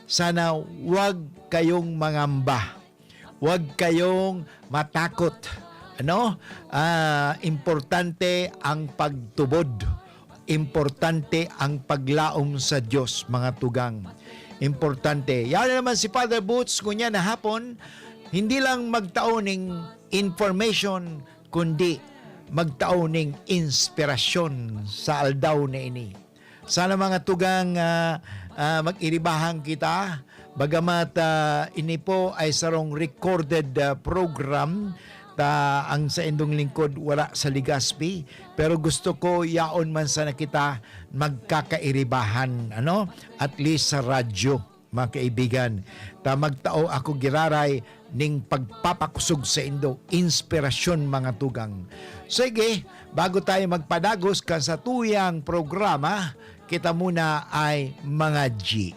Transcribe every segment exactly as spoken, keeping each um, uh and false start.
sana wag kayong mangamba. Wag kayong matakot. Ano? Ah, importante ang pagtubod. Importante ang paglaom sa Diyos, mga tugang. Importante. Yan naman si Father Boots, ngunyan na hapon, hindi lang magtao ning information, kundi magtao ning inspirasyon sa aldaw na ini. Sana, mga tugang, ah, ah, mag-iribahan kita. Bagamat, ah, ini po ay sarong recorded, ah, program, ta ang saindong lingkod wala sa Legazpi, pero gusto ko yaon man sana kita magkakairibahan, ano? At least sa radyo, mga kaibigan. Ta magtao ako giraray ning pagpapakosog saindo, inspirasyon, mga tugang. Sige, bago tayo magpadagos kan satuyang programa, kita muna ay mga G.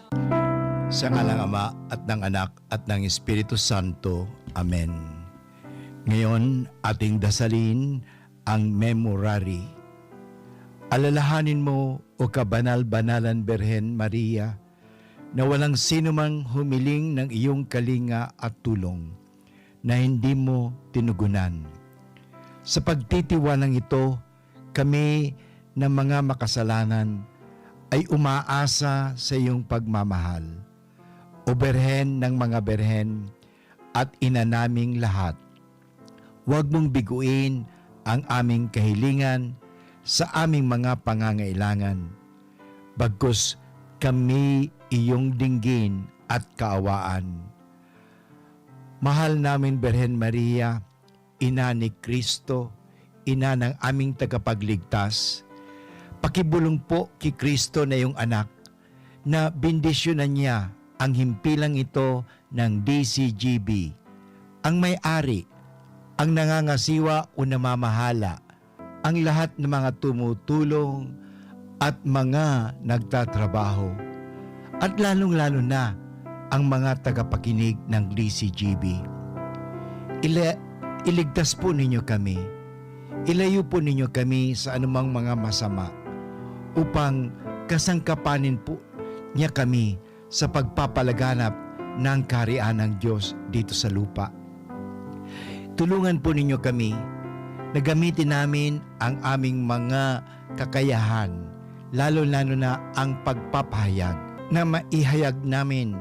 Sa ngalang Ama, at ng Anak, at ng Espiritu Santo. Amen. Ngayon, ating dasalin ang Memorare. Alalahanin mo, O kabanal-banalan Birhen Maria, na walang sino mang humiling ng iyong kalinga at tulong na hindi mo tinugunan. Sa pagtitiwalang ito, kami na mga makasalanan ay umaasa sa iyong pagmamahal. O Birhen ng mga Birhen at Ina naming lahat, huwag mong biguin ang aming kahilingan sa aming mga pangangailangan, bagkus kami iyong dinggin at kaawaan. Mahal namin Birhen Maria, Ina ni Cristo, Ina ng aming Tagapagligtas, pakibolong po ki Cristo na iyong Anak, na bendisyonan niya ang himpilang ito ng D C G B, ang may-ari, ang nangangasiwa o namamahala, ang lahat ng mga tumutulong at mga nagtatrabaho, at lalong-lalo na ang mga tagapakinig ng D C G B. Ila-, iligtas po ninyo kami. Ilayo po ninyo kami sa anumang mga masama, upang kasangkapanin po niya kami sa pagpapalaganap ng Kaharian ng Diyos dito sa lupa. Tulungan po ninyo kami na gamitin namin ang aming mga kakayahan, lalo-lalo na ang pagpapahayag, na maihayag namin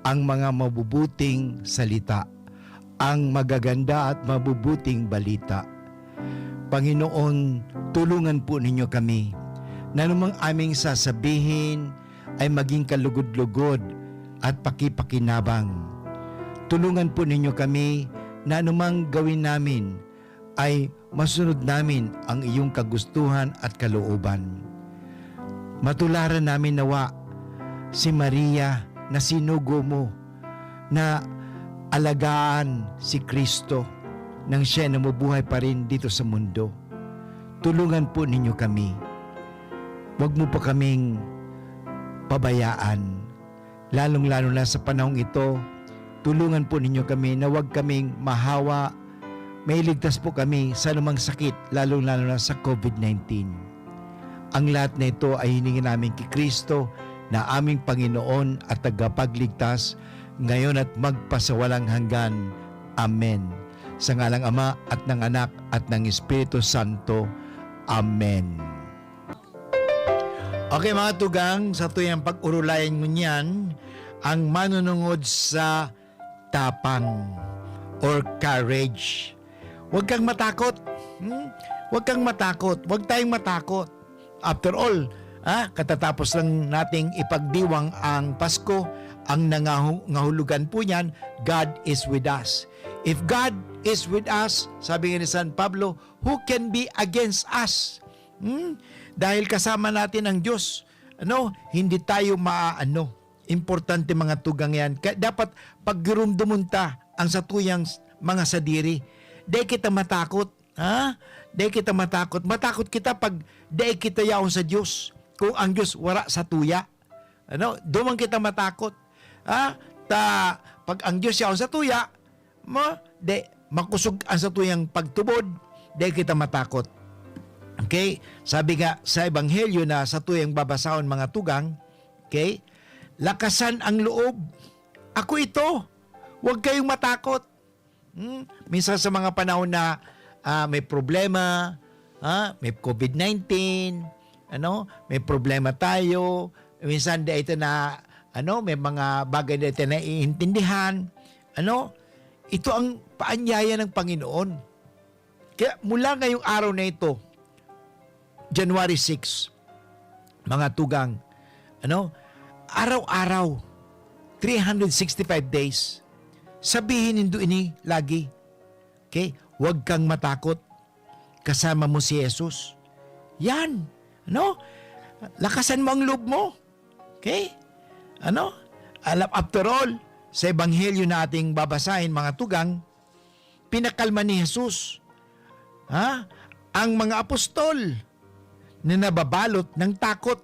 ang mga mabubuting salita, ang magaganda at mabubuting balita. Panginoon, tulungan po ninyo kami na anumang aming sasabihin ay maging kalugod-lugod at pakipakinabang. Tulungan po ninyo kami na anumang gawin namin ay masunod namin ang iyong kagustuhan at kalooban. Matularan namin nawa si Maria na sinugo mo, na alagaan si Cristo nang siya namubuhay pa rin dito sa mundo. Tulungan po ninyo kami. Huwag mo po kaming pabayaan. Lalong-lalo na sa panahong ito, tulungan po ninyo kami na huwag kaming mahawa. Mailigtas po kami sa anumang sakit, lalong-lalo na sa COVID nineteen. Ang lahat na ito ay hiningi namin ki Cristo na aming Panginoon at Tagapagligtas, ngayon at magpasawalang hanggan. Amen. Sa ngalang Ama, at ng Anak, at ng Espiritu Santo. Amen. Okay, mga tugang, satuyang pag-urulayan ngunyan ang manunungod sa tapang or courage. Huwag kang matakot. Hmm? Huwag kang matakot. Huwag tayong matakot. After all, ah, katatapos lang nating ipagdiwang ang Pasko, ang nangahu-, nangangahulugan po niyan, God is with us. If God is with us, sabi nga ni San Pablo, who can be against us? Hmm? Dahil kasama natin ang Diyos, ano, hindi tayo maaano. Importante, mga tugang, yan. Kaya dapat paggirumdomon ta ang satuyang s-, mga sadiri. Dai kita matakot, ha? Dai kita matakot. Matakot kita pag dai kita yaon sa Diyos. Kung ang Diyos wara sa tuya, ano, duman kita matakot. Ha? Ta, pag ang Diyos yaon sa tuya, ma, de, makosog ang satuyang pagtubod, dai kita matakot. Okay? Sabi nga sa Ebanghelyo na satuyang babasahon, mga tugang, okay? Lakasan ang loob. Ako ito. Huwag kayong matakot. Hmm? Minsan sa mga panahon na, ah, may problema, ah, may covid nineteen, ano, may problema tayo, minsan dai ta na, ano, may mga bagay na dai ta naiintindihan, ano, ito ang paanyaya ng Panginoon. Kaya mula ngayong araw na ito, January six, mga tugang, ano, araw-araw, three hundred sixty-five days, sabihin nindo ini lagi. Okay? Huwag kang matakot. Kasama mo si Jesus. Yan. Ano? Lakasan mo ang loob mo. Okay? Ano? Alam, after all, sa ebanghelyo na ating babasahin, mga tugang, pinakalma ni Jesus, ha? Ang mga apostol na nababalot ng takot.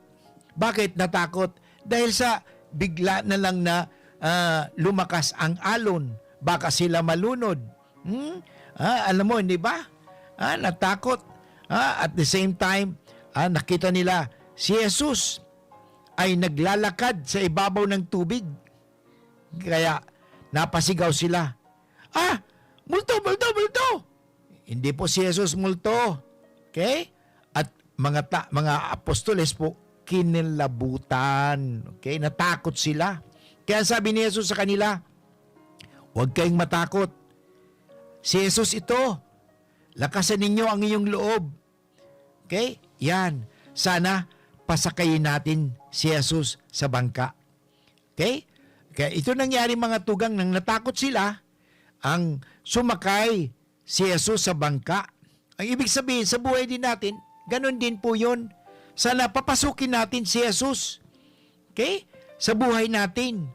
Bakit natakot? Dahil sa bigla na lang na, ah, lumakas ang alon, baka sila malunod. Hmm? Ah, alam mo, hindi ba? Ah, natakot. Ah, at the same time, ah, nakita nila si Jesus ay naglalakad sa ibabaw ng tubig. Kaya napasigaw sila, "Ah, multo, multo, multo!" Hindi po si Jesus multo. Okay? At mga ta-, mga apostoles po, kinilabutan. Okay? Natakot sila. Kaya sabi ni Jesus sa kanila, "Huwag kayong matakot. Si Jesus ito. Lakasan ninyo ang iyong loob." Okay? Yan. Sana pasakayin natin si Jesus sa bangka. Okay? Kaya ito nangyari, mga tugang, nang natakot sila, ang sumakay si Jesus sa bangka. Ang ibig sabihin, sa buhay din natin, ganun din po yun. Sana papasukin natin si Jesus. Okay? Sa buhay natin.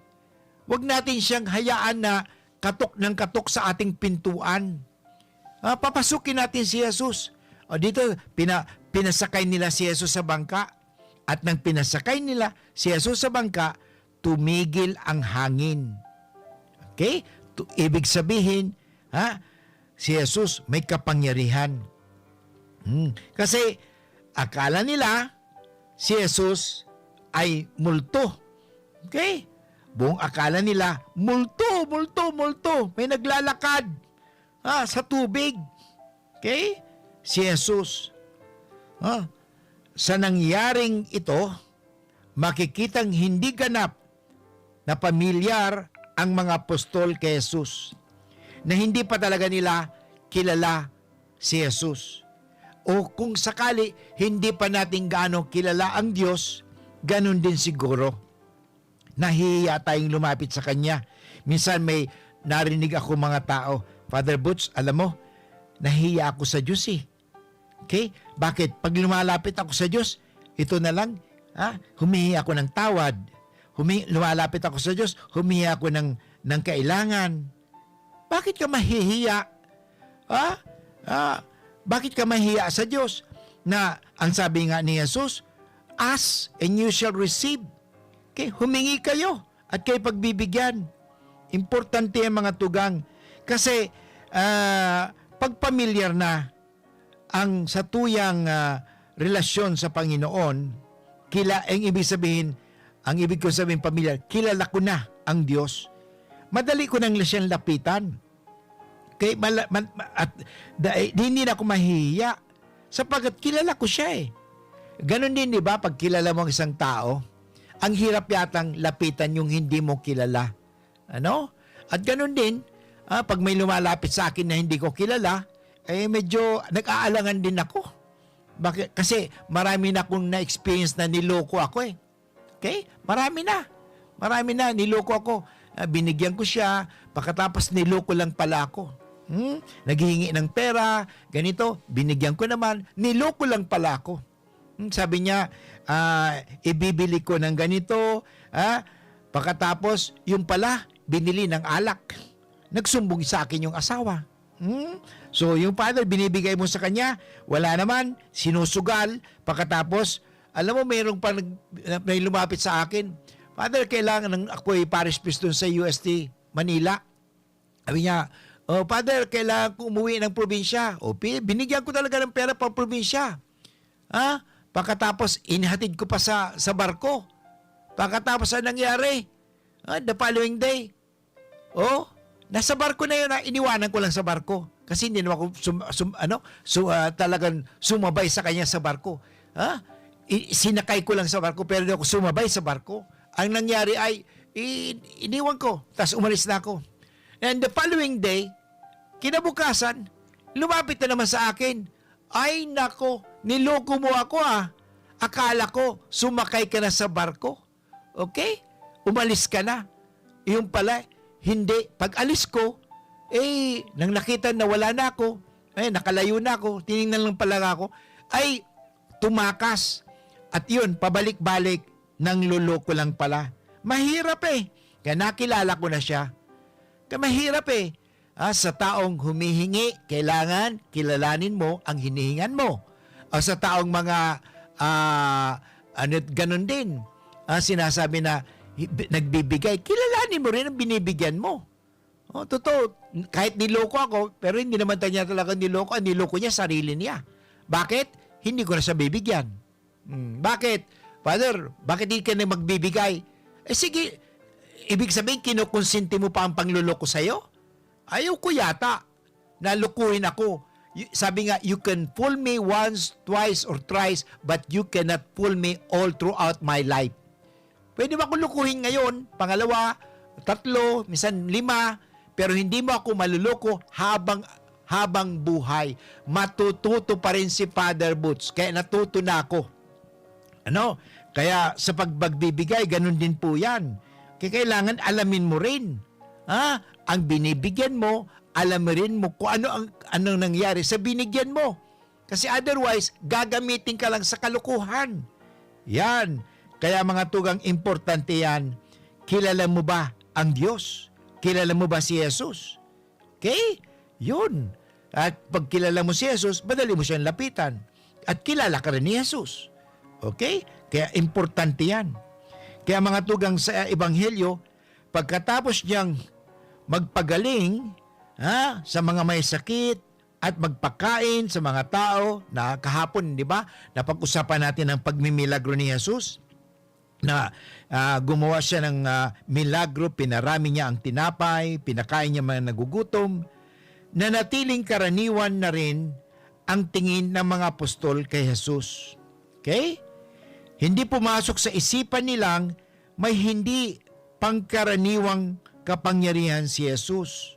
Huwag natin siyang hayaan na katok ng katok sa ating pintuan. Ah, papasukin natin si Jesus. O dito, pina-, pinasakay nila si Jesus sa bangka. At nang pinasakay nila si Jesus sa bangka, tumigil ang hangin. Okay? Tu-, ibig sabihin, ha, si Jesus may kapangyarihan. Hmm. Kasi akala nila si Jesus ay multo. Okay? Buong akala nila, multo, multo, multo. May naglalakad, ha, sa tubig. Okay? Si Jesus. Ha? Sa nangyaring ito, makikitang hindi ganap na pamilyar ang mga apostol kay Jesus, na hindi pa talaga nila kilala si Jesus. O kung sakali, hindi pa natin gaano kilala ang Diyos, ganun din siguro. Nahihiya tayong lumapit sa Kanya. Minsan may narinig ako mga tao, "Father Butch, alam mo, nahihiya ako sa Diyos eh." Okay? Bakit? Pag lumalapit ako sa Diyos, ito na lang, ha? Humihingi ako ng tawad. Humi-, lumalapit ako sa Diyos, humihingi ako ng, ng kailangan. Bakit ka mahihiya? Ha? Ah, bakit ka mahiya sa Diyos? Na ang sabi nga ni Jesus, "Ask and you shall receive." Okay? Humingi kayo at kayo pagbibigyan. Importante ang mga tugang. Kasi, ah, pag pamilyar na ang satuyang, ah, relasyon sa Panginoon, kila-, ang ibig sabihin, ang ibig ko sabihin, pamilyar, kilala ko na ang Diyos. Madali ko nang siyang lapitan. Kay mala-, man-, ma-, at da-, eh, hindi na ako mahihiya. Sapagkat kilala ko siya eh. Ganon din, di ba, pag kilala mo ang isang tao, ang hirap yatang lapitan yung hindi mo kilala. Ano? At ganon din, ah, pag may lumalapit sa akin na hindi ko kilala, eh, medyo nag-aalangan din ako. Bakit? Kasi marami na akong na-experience na niloko ako eh. Okay? Marami na. Marami na. Niloko ako. Ah, binigyan ko siya. Pagkatapos niloko lang pala ako. Hmm? Naghihingi ng pera, ganito, binigyan ko naman, niloko lang pala ako. Hmm, sabi niya, ah, ibibili ko ng ganito, ah, pagkatapos, yung pala, binili ng alak. Nagsumbong sa akin yung asawa. Hmm? So, yung father, binibigay mo sa kanya, wala naman, sinusugal, pagkatapos, alam mo, mayroong pa nag-, may lumapit sa akin, "Father, kailangan ng ako'y parish priest dun sa U S T, Manila." Sabi niya, "Oh, Father, kailangan ko umuwi ng probinsya." O, pi-, binigyan ko talaga ng pera pang probinsya. Ha? Pagkatapos, inhatid ko pa sa, sa barko. Pagkatapos ang nangyari, ah, the following day, oh, nasa barko na yun, ah, iniwanan ko lang sa barko. Kasi hindi naman ako sum-, sum-, ano, su-, ah, talagang sumabay sa kanya sa barko. Ha? I-, sinakay ko lang sa barko, pero hindi ako sumabay sa barko. Ang nangyari ay, i-, iniwan ko, tas umalis na ako. And the following day, kinabukasan, lumapit na naman sa akin, "Ay nako, niloko mo ako, ah. Akala ko, sumakay ka na sa barko. Okay? Umalis ka na." Yung pala, hindi. Pag alis ko, eh, nang nakita na wala na ako, eh, nakalayo na ako, tiningnan lang pala ako, ay, tumakas. At yun, pabalik-balik, nangloloko lang pala. Mahirap eh. Kaya nakilala ko na siya. Kaya mahirap eh. Ah, sa taong humihingi, kailangan kilalanin mo ang hinihingan mo. O sa taong mga, ah, ano, ganun din, ah, sinasabi na hi-, bi-, nagbibigay, kilalanin mo rin ang binibigyan mo. Oh, totoo, kahit niloko ako, pero hindi naman ta-, niya talaga niloko, ang niloko niya, sarili niya. Bakit? Hindi ko na siya bibigyan. Hmm, bakit? "Father, bakit di ka na magbibigay?" Eh, sige, ibig sabihin, kinukonsinti mo pa ang pangloloko sa'yo? Ayaw ko yata na lokohin ako. Y-, sabi nga, "You can fool me once, twice, or thrice, but you cannot fool me all throughout my life." Pwede mo akong lokohin ngayon, pangalawa, tatlo, minsan lima, pero hindi mo ako maloloko habang, habang buhay. Matututo pa rin si Father Boots, kaya natuto na ako. Ano? Kaya sa pagbagbibigay, ganun din po yan. Kaya kailangan alamin mo rin, ha? Ang binibigyan mo, alamin mo kung ano ang, anong nangyari sa binigyan mo. Kasi otherwise, gagamitin ka lang sa kalokohan. Yan. Kaya, mga tugang, importante yan. Kilala mo ba ang Diyos? Kilala mo ba si Jesus? Okay? Yun. At pag kilala mo si Jesus, madali mo siyang lapitan. At kilala ka rin ni Jesus. Okay? Kaya importante yan. Kaya, mga tugang, sa Ebanghelyo, pagkatapos niyang magpagaling, ha, sa mga may sakit at magpakain sa mga tao na kahapon, di ba, napag-usapan natin ang pagmimilagro ni Jesus, na, ah, gumawa siya ng, ah, milagro, pinarami niya ang tinapay, pinakain niya mga nagugutom, nanatiling karaniwan na rin ang tingin ng mga apostol kay Jesus. Okay? Hindi pumasok sa isipan nilang may hindi pangkaraniwang kapangyarihan si Jesus.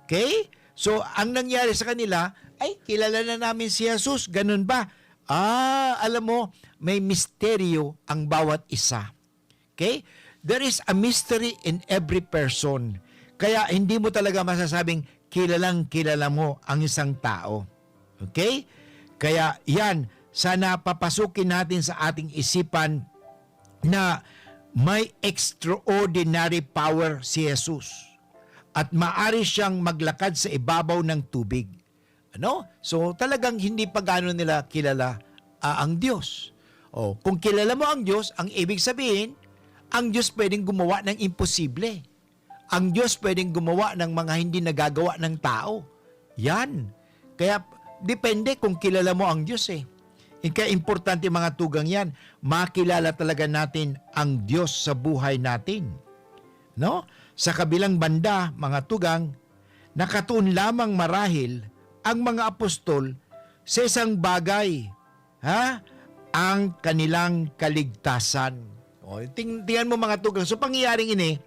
Okay? So, ang nangyari sa kanila, "Ay, kilala na namin si Jesus." Ganun ba? Ah, alam mo, may misteryo ang bawat isa. Okay? There is a mystery in every person. Kaya hindi mo talaga masasabing kilalang kilala mo ang isang tao. Okay? Kaya yan, sana papasukin natin sa ating isipan na may extraordinary power si Jesus at maari siyang maglakad sa ibabaw ng tubig. Ano? So, talagang hindi pa gaano nila kilala, ah, ang Diyos. Oh, kung kilala mo ang Diyos, ang ibig sabihin, ang Diyos pwedeng gumawa ng imposible. Ang Diyos pwedeng gumawa ng mga hindi nagagawa ng tao. Yan. Kaya, depende kung kilala mo ang Diyos eh. Kaya importante, mga tugang, yan. Makilala talaga natin ang Diyos sa buhay natin. No? Sa kabilang banda, mga tugang, nakatuon lamang marahil ang mga apostol sa isang bagay, ha? Ang kanilang kaligtasan. O, ting-, tingnan mo, mga tugang. So, pangyayaring ini,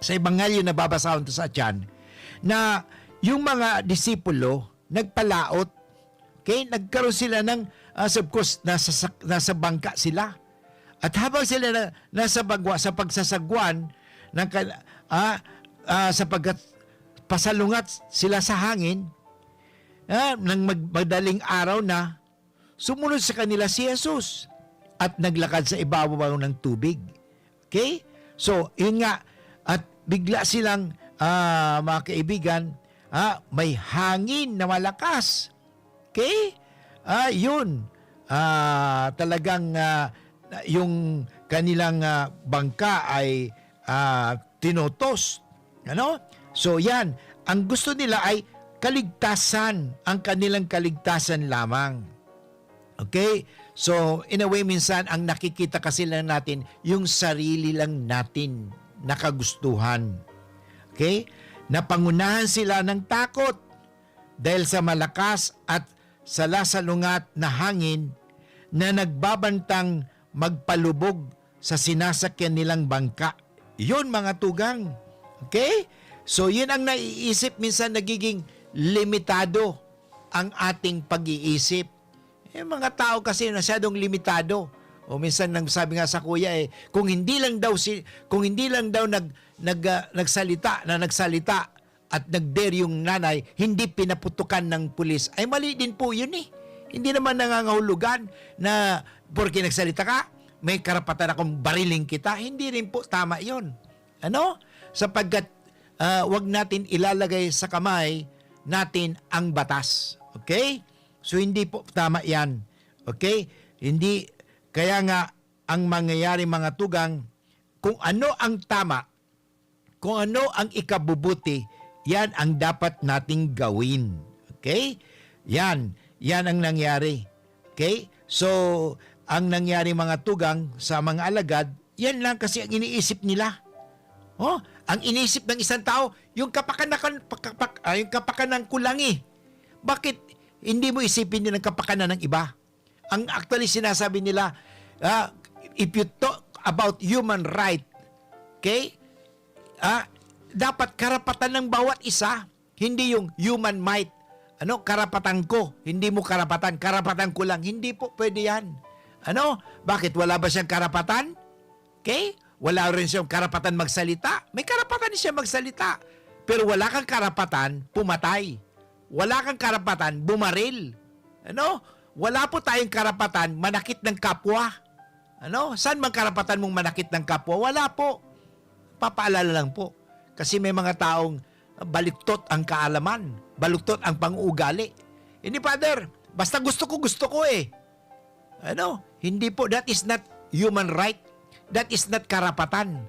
sa Ebanghelyo na babasahon ta sa atyan, na yung mga disipulo, nagpalaot. Okay? Nagkaroon sila ng, ah, of course, nasa sak-, nasa bangka sila. At habang sila na, nasa bagwa, sa pagsasagwan ng kal-, ah, ah, sapagkat pasalungat sila sa hangin, ah, nang mag-, madaling araw na, sumunod sa kanila si Jesus at naglakad sa ibabaw ng tubig. Okay? So, yun nga, at bigla silang, ah, mga kaibigan, ah, may hangin na malakas. Okay? Ah, yun. Ah, talagang, ah, yung kanilang, ah, bangka ay, ah, tinotos. Ano? So, yan. Ang gusto nila ay kaligtasan, ang kanilang kaligtasan lamang. Okay? So, in a way, minsan, ang nakikita kasi lang natin, yung sarili lang natin na kagustuhan. Okay? Napangunahan sila ng takot dahil sa malakas at sala-salungat na hangin na nagbabantang magpalubog sa sinasakyan nilang bangka. Yun, mga tugang. Okay? So, yun ang naiisip, minsan nagiging limitado ang ating pag-iisip. Eh, mga tao kasi masyadong limitado. O minsan nang sabi nga sa kuya eh, kung hindi lang daw si kung hindi lang daw nag, nag ah, nagsalita na nagsalita at nag-dare yung nanay, hindi pinaputukan ng pulis. Ay, mali din po yun eh. Hindi naman nangangahulugan na porke nagsalita ka, may karapatan akong bariling kita. Hindi rin po tama yun. Ano? Sapagkat ah, wag natin ilalagay sa kamay natin ang batas. Okay? So, hindi po tama yan. Okay? Hindi, kaya nga, ang mangyayari, mga tugang, kung ano ang tama, kung ano ang ikabubuti, yan ang dapat nating gawin. Okay? Yan. Yan ang nangyari. Okay? So, ang nangyari, mga tugang, sa mga alagad, yan lang kasi ang iniisip nila. Oh, ang iniisip ng isang tao, yung kapakanakan, pakapak-, ah, yung kapakanan ko lang eh. Bakit hindi mo isipin din ang kapakanan ng iba? Ang actually sinasabi nila, ah, if you talk about human right, okay? Ah, dapat karapatan ng bawat isa, hindi yung human might. Ano, karapatan ko, hindi mo karapatan, karapatan ko lang. Hindi po pwede yan. Ano? Bakit? Wala ba siyang karapatan? Okay? Wala rin siyang karapatan magsalita. May karapatan siya magsalita. Pero wala kang karapatan pumatay. Wala kang karapatan bumaril. Ano? Wala po tayong karapatan manakit ng kapwa. Ano? Saan bang karapatan mong manakit ng kapwa? Wala po. Papaalala lang po. Kasi may mga taong baliktot ang kaalaman, baliktot ang pang-uugali. Hindi, Father, basta gusto ko, gusto ko eh. Ano? Hindi po, that is not human right. That is not karapatan.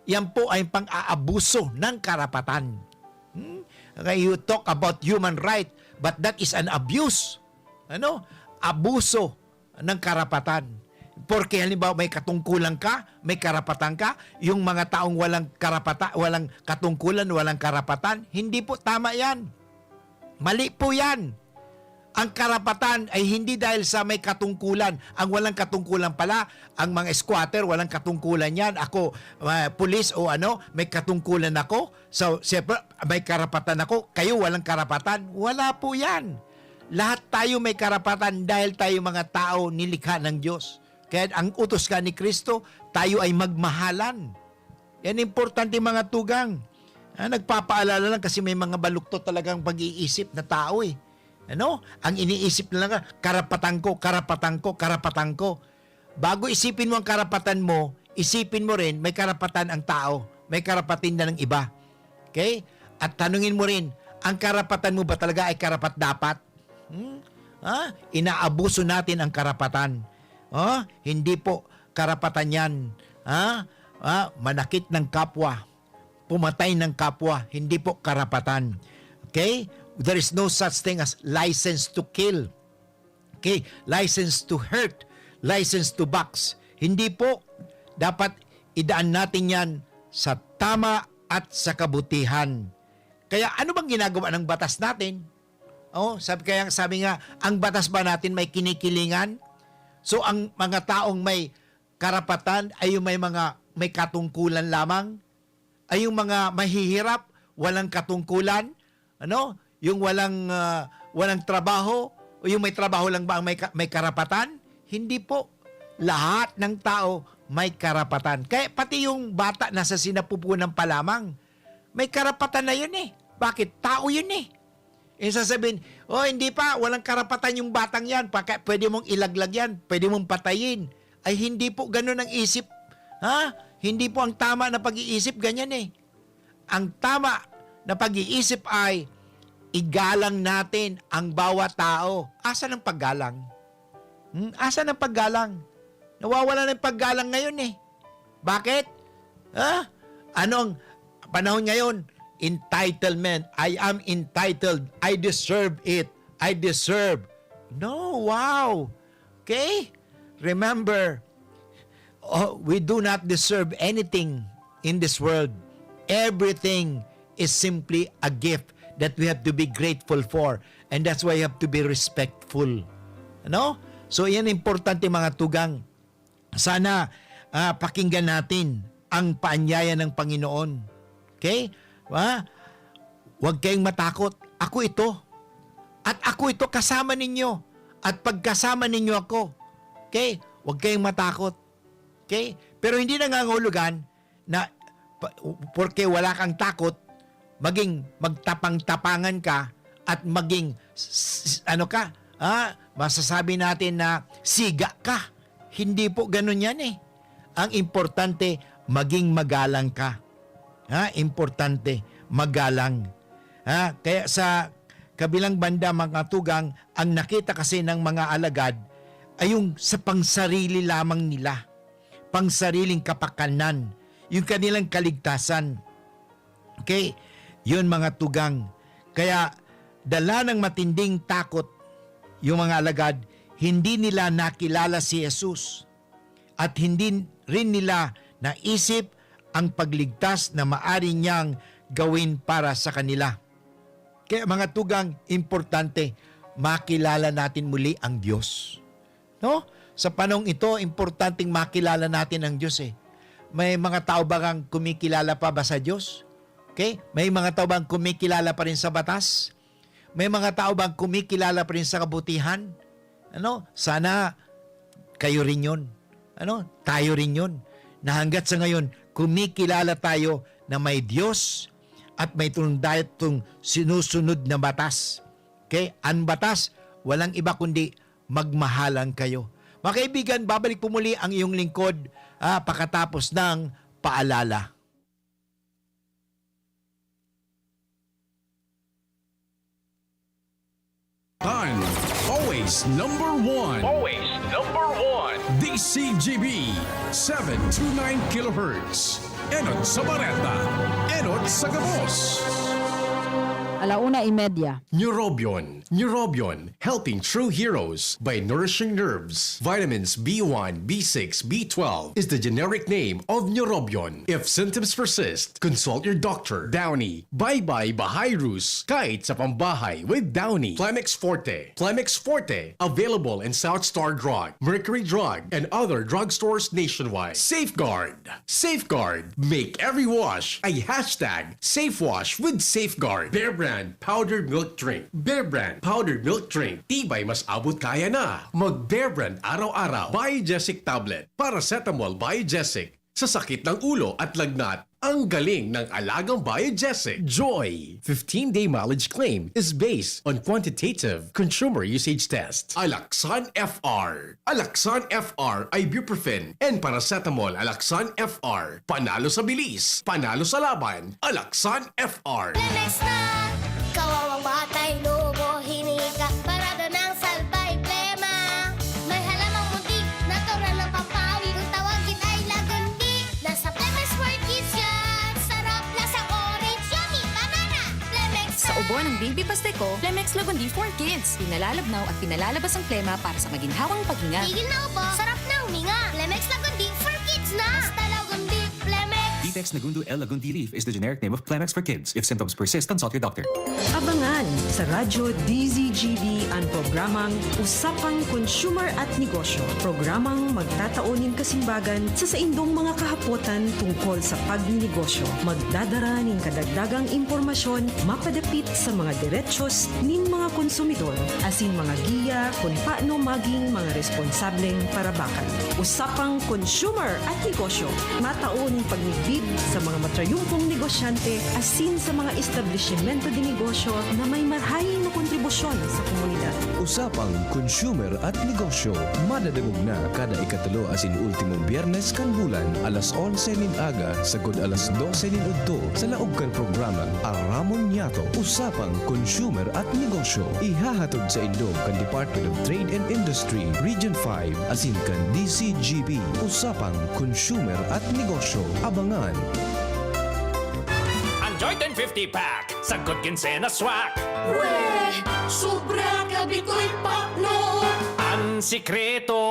Yan po ay pang-aabuso ng karapatan. Hmm? Okay, you talk about human right, but that is an abuse. Ano? Abuso ng karapatan. Porke halimbawa may katungkulan ka, may karapatan ka, yung mga taong walang karapata-, walang katungkulan, walang karapatan, hindi po tama yan. Mali po yan. Ang karapatan ay hindi dahil sa may katungkulan. Ang walang katungkulan pala, ang mga squatter, walang katungkulan yan. Ako, ah, pulis o ano, may katungkulan ako. So, siyempre, may karapatan ako. Kayo, walang karapatan. Wala po yan. Lahat tayo may karapatan dahil tayo mga tao nilikha ng Diyos. Kaya ang utos ka ni Kristo, tayo ay magmahalan. Yan importante, mga tugang. Ah, nagpapaalala lang kasi may mga baluktot talagang pag-iisip na tao eh. Ano? Ang iniisip na lang, "Karapatan ko, karapatan ko, karapatan ko." Bago isipin mo ang karapatan mo, isipin mo rin, may karapatan ang tao. May karapatan din ng iba. Okay? At tanungin mo rin, ang karapatan mo ba talaga ay karapat-dapat? Hmm? Ha? Inaabuso natin ang karapatan. Oh, hindi po karapatan yan. Ha? Ha? Manakit ng kapwa. Pumatay ng kapwa. Hindi po karapatan. Okay? There is no such thing as license to kill. Okay? License to hurt. License to box. Hindi po. Dapat idaan natin yan sa tama at sa kabutihan. Kaya ano bang ginagawa ng batas natin? Oh, sabi, kaya sabi nga, ang batas ba natin may kinikilingan? So, ang mga taong may karapatan ay yung may mga, may katungkulan lamang? Ay yung mga mahihirap, walang katungkulan? Ano? Yung walang, ah, walang trabaho? O yung may trabaho lang ba ang may ka-, may karapatan? Hindi po. Lahat ng tao may karapatan. Kaya pati yung bata nasa sinapupunan pa lamang, may karapatan na yun eh. Bakit? Tao yun eh. Yung sasabihin, "Oh, hindi pa, walang karapatan yung batang yan. Paka, pwede mong ilaglag yan, pwede mong patayin." Ay, hindi po ganun ang isip. Ha? Hindi po ang tama na pag-iisip, ganyan eh. Ang tama na pag-iisip ay igalang natin ang bawat tao. Asan ang paggalang? Hmm? Asan ang paggalang? Nawawala ng paggalang ngayon eh. Bakit? Ha? Anong panahon ngayon? Entitlement. "I am entitled. I deserve it. I deserve." No, wow! Okay? Remember, oh, we do not deserve anything in this world. Everything is simply a gift that we have to be grateful for. And that's why you have to be respectful. Ano? So, yan importante, mga tugang. Sana, ah, pakinggan natin ang paanyaya ng Panginoon. Okay? Ha? Huwag kayong matakot. Ako ito. At ako ito kasama ninyo. At pagkasama ninyo ako. Okay? Huwag kayong matakot. Okay? Pero hindi nangangahulugan na pa-, porke wala kang takot, maging magtapang-tapangan ka at maging s-, s-, ano ka, ah, masasabi natin na siga ka. Hindi po ganun yan eh. Ang importante, maging magalang ka. Ha? Importante, magalang. Ha? Kaya sa kabilang banda, mga tugang, ang nakita kasi ng mga alagad ay yung sa pangsarili lamang nila, pangsariling kapakanan, yung kanilang kaligtasan. Okay? Yun, mga tugang. Kaya dala ng matinding takot yung mga alagad, hindi nila nakilala si Jesus at hindi rin nila naisip ang pagligtas na maari niyang gawin para sa kanila. Kaya, mga tugang, importante, makilala natin muli ang Diyos. No? Sa panahong ito, importanteng makilala natin ang Diyos eh. May mga tao ba kang kumikilala pa ba sa Diyos? Okay? May mga tao bang kumikilala pa rin sa batas? May mga tao bang kumikilala pa rin sa kabutihan? Ano? Sana kayo rin yun. Ano? Tayo rin yun. Na hanggat sa ngayon, kumikilala tayo na may Diyos at may tundatong sinusunod na batas. Okay? Ang batas, walang iba kundi magmahalan kayo. Mga kaibigan, babalik po muli ang iyong lingkod, ah, pakatapos ng paalala. Tan, always number one. Always number one. D C G B, seven two nine kilohertz. Enot sa Bareta. Enot sa Gabos. Alauna y media. Neurobion. Neurobion. Helping true heroes by nourishing nerves. Vitamins B one, B six, B twelve is the generic name of Neurobion. If symptoms persist, consult your doctor. Downy. Bye-bye Bahayrus. Kahit sa pambahay with Downy. Plemex Forte. Plemex Forte. Available in South Star Drug, Mercury Drug, and other drugstores nationwide. Safeguard. Safeguard. Make every wash a hashtag safe wash with Safeguard. Bear Brand Powdered Milk Drink. Bear Brand Powdered Milk Drink. Tibay mas abot kaya na. Mag Bear Brand araw-araw. Biogesic Tablet. Paracetamol Biogesic. Sa sakit ng ulo at lagnat, ang galing ng alagang Biogesic. Joy. Fifteen-day mileage claim is based on quantitative consumer usage test. Alaxan F R. Alaxan F R, ibuprofen, and paracetamol. Alaxan F R. Panalo sa bilis, panalo sa laban. Alaxan F R. Plemex na! Kawawang batay, lubo, hinika, parada ng salbay, plema. May halamang muntik, natural na pampawi. Kung tawagin ay Lagundi, nasa Plemex for Kids yan. Sarap, lasang orange, yummy, banana. Plemex Sa na! Ubo ng Baby Pasteco, Plemex Lagundi for Kids. Pinalalabnaw at pinalalabas ang plema para sa maginhawang paghinga. Tigil na ubo, sarap na huminga. Plemex Lagundi for Kids na! Basta Lagundi, Plemex! Vitex Nagundo L Lagundi Leaf is the generic name of Plemex for Kids. If symptoms persist, consult your doctor. Abangan sa Radyo D Z G B ang programang Usapang Consumer at Negosyo. Programang magtatao nin kasimbagan sa saindong mga kahapotan tungkol sa pagninegosyo. Magdadara nin kadagdagang impormasyon mapadapit sa mga derechos nin mga konsumidor, asin mga giya kun paano maging mga responsableng parabakan. Usapang Consumer at Negosyo, matao nin pagmidbid sa mga matrayumpong negosyante asin sa mga establisimyento de negosyo na may marhay na kontribusyon sa komunidad. Usapang Consumer at Negosyo, madadangog na kada ikatulo asin ultimong Biyernes kan bulan, alas onse nin aga sagkod alas dose nin udto, sa laog kan programang Aramon Niyato. Usapang Consumer at Negosyo, ihahatod saindo kan Department of Trade and Industry, Region five, asin kan D C G B. Usapang Consumer at Negosyo. Abangan! Ang Joy ten fifty Pack, sagkod kinsena swak. Weh, sobra ka bitoy pakno. Ang Sikreto.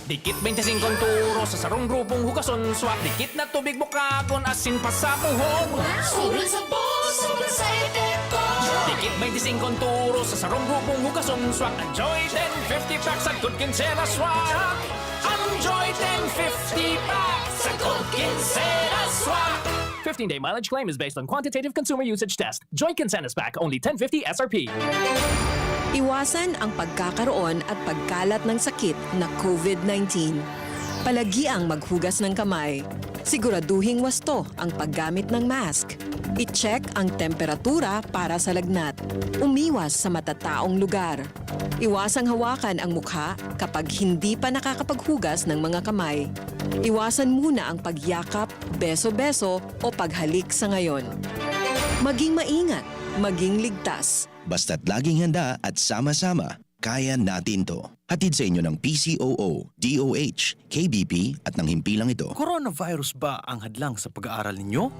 Dikit twenty-five ang turo, sa sarong grupong hugason swak. Dikit na tubig bukagon, asin pasabuhon. Sobra sa boss, sobra sa epekto. Dikit twenty-five ang turo, sa sarong grupong hugason swak. Enjoy ten fifty pack sa Good Quincena Swak. Enjoy ten fifty pack sa Good Quincena Swak. Fifteen-day mileage claim is based on quantitative consumer usage test. Joy Quincenas Pack, only ten fifty S R P. Iwasan ang pagkakaroon at pagkalat ng sakit na COVID nineteen. Palagiang maghugas ng kamay. Siguraduhing wasto ang paggamit ng mask. I-check ang temperatura para sa lagnat. Umiwas sa matataong lugar. Iwasang hawakan ang mukha kapag hindi pa nakakapaghugas ng mga kamay. Iwasan muna ang pagyakap, beso-beso o paghalik sa ngayon. Maging maingat, maging ligtas. Basta't laging handa at sama-sama, kaya natin to. Hatid sa inyo ng P C O O, D O H, K B P at ng himpilang ito. Coronavirus ba ang hadlang sa pag-aaral ninyo?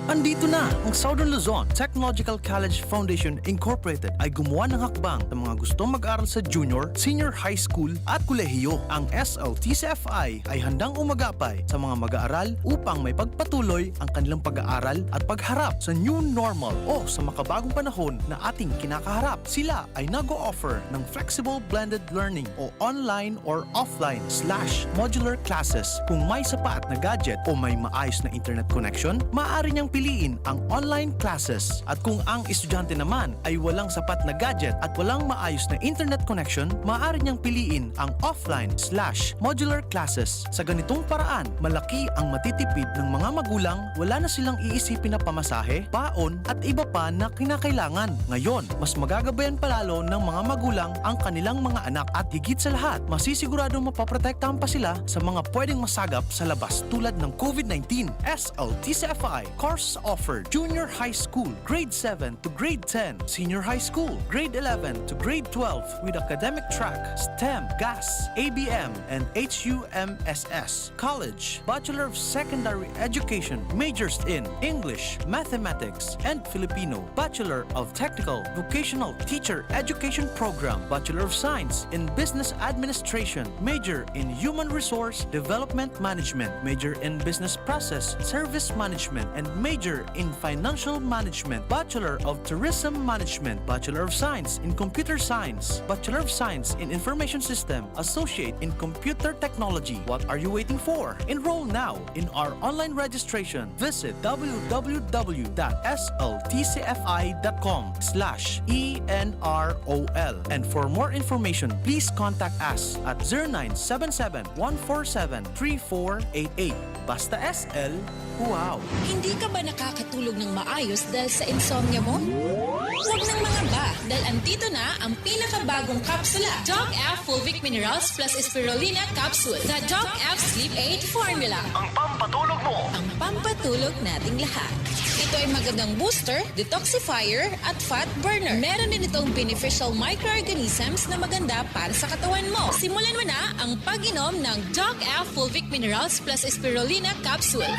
Andito na ang Southern Luzon Technological College Foundation Incorporated ay gumawa ng hakbang sa mga gustong mag-aral sa junior, senior high school at kolehiyo. Ang S L T C F I ay handang umagapay sa mga mag-aaral upang maipagpatuloy ang kanilang pag-aaral at pagharap sa new normal o sa makabagong panahon na ating kinakaharap. Sila ay nag-o-offer ng flexible blended learning o online or offline slash modular classes. Kung may sapat na gadget o may maayos na internet connection, maaari niyang piliin ang online classes. At kung ang estudyante naman ay walang sapat na gadget at walang maayos na internet connection, maaari niyang piliin ang offline slash modular classes. Sa ganitong paraan, malaki ang matitipid ng mga magulang, wala na silang iisipin na pamasahe, baon at iba pa na kinakailangan. Ngayon, mas magagabayan palalo ng mga magulang ang kanilang mga anak at higit sa lahat, masisigurado mapoprotektahan pa sila sa mga pwedeng masagap sa labas tulad ng COVID nineteen. S L T C F I course offered: Junior High School, Grade seven to Grade ten, Senior High School, Grade eleven to Grade twelve with academic track, STEM, GAS, A B M, and H U M S S. College, Bachelor of Secondary Education, majors in English, Mathematics, and Filipino, Bachelor of Technical Vocational Teacher Education Program, Bachelor of Science in Business Administration, major in Human Resource Development Management, major in Business Process Service Management, and major in Financial Management, Bachelor of Tourism Management, Bachelor of Science in Computer Science, Bachelor of Science in Information System, Associate in Computer Technology. What are you waiting for? Enroll now in our online registration. Visit w w w dot s l t c f i dot com slash e n r o l. And for more information, please contact us at zero nine seven seven, one four seven, three four eight eight. Basta S L, wow! Hindi ka ba nakakatulog ng maayos dahil sa insomnia mo? Huwag nang mangamba dahil andito na ang pinakabagong kapsula, Doc F Fulvic Minerals plus Spirulina Capsule, the Doc F Sleep Aid Formula. Ang pampatulog mo. Ang pampatulog nating lahat. Ito ay magandang booster, detoxifier, at fat burner. Meron din itong beneficial microorganisms na maganda para sa katawan mo. Simulan mo na ang pag-inom ng Doc F Fulvic Minerals plus Spirulina Capsule.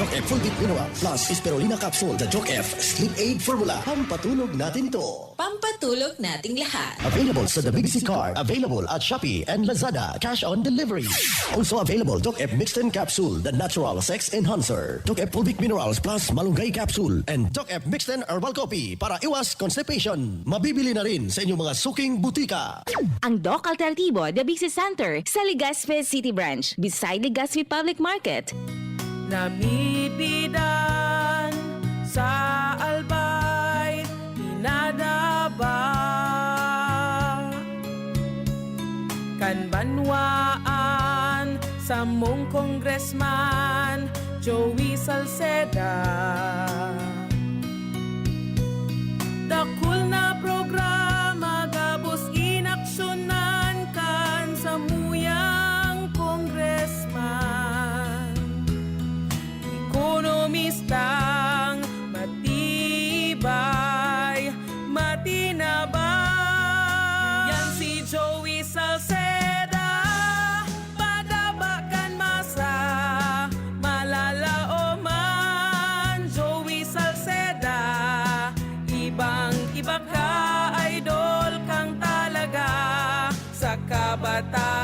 Doc F Fulvic Mineral plus Spirulina Capsule, the Doc F Sleep Aid Formula. Pampatulog natin to. Pampatulog nating lahat. Available sa The Big C Card. Available at Shopee and Lazada. Cash on delivery. Also available, Doc F Mixten Capsule, the natural sex enhancer. Doc F Fulvic Minerals plus Malunggay Capsule. And Doc F Mixten Herbal Coffee para iwas constipation. Mabibili na rin sa inyong mga suking butika. Ang Doc Alternativo, The Big C Center, sa Legazpi City Branch, beside Legazpi Public Market. Namibidan sa Albay, pinadaba kan banwaan samong Congressman Joey Salceda. Dakul na programa gabos inaksyonan kan samuyang congressman. Ekonomistang matibay, matinabang. Yan si Joey Salceda, padaba kan masa, malalaoman. Joey Salceda, ibang-iba ka, idol kang talaga. Sa kabataan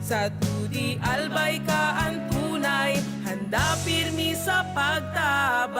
Sa Dudi Albay ka an tunay, handa pirmi sa pagtabang.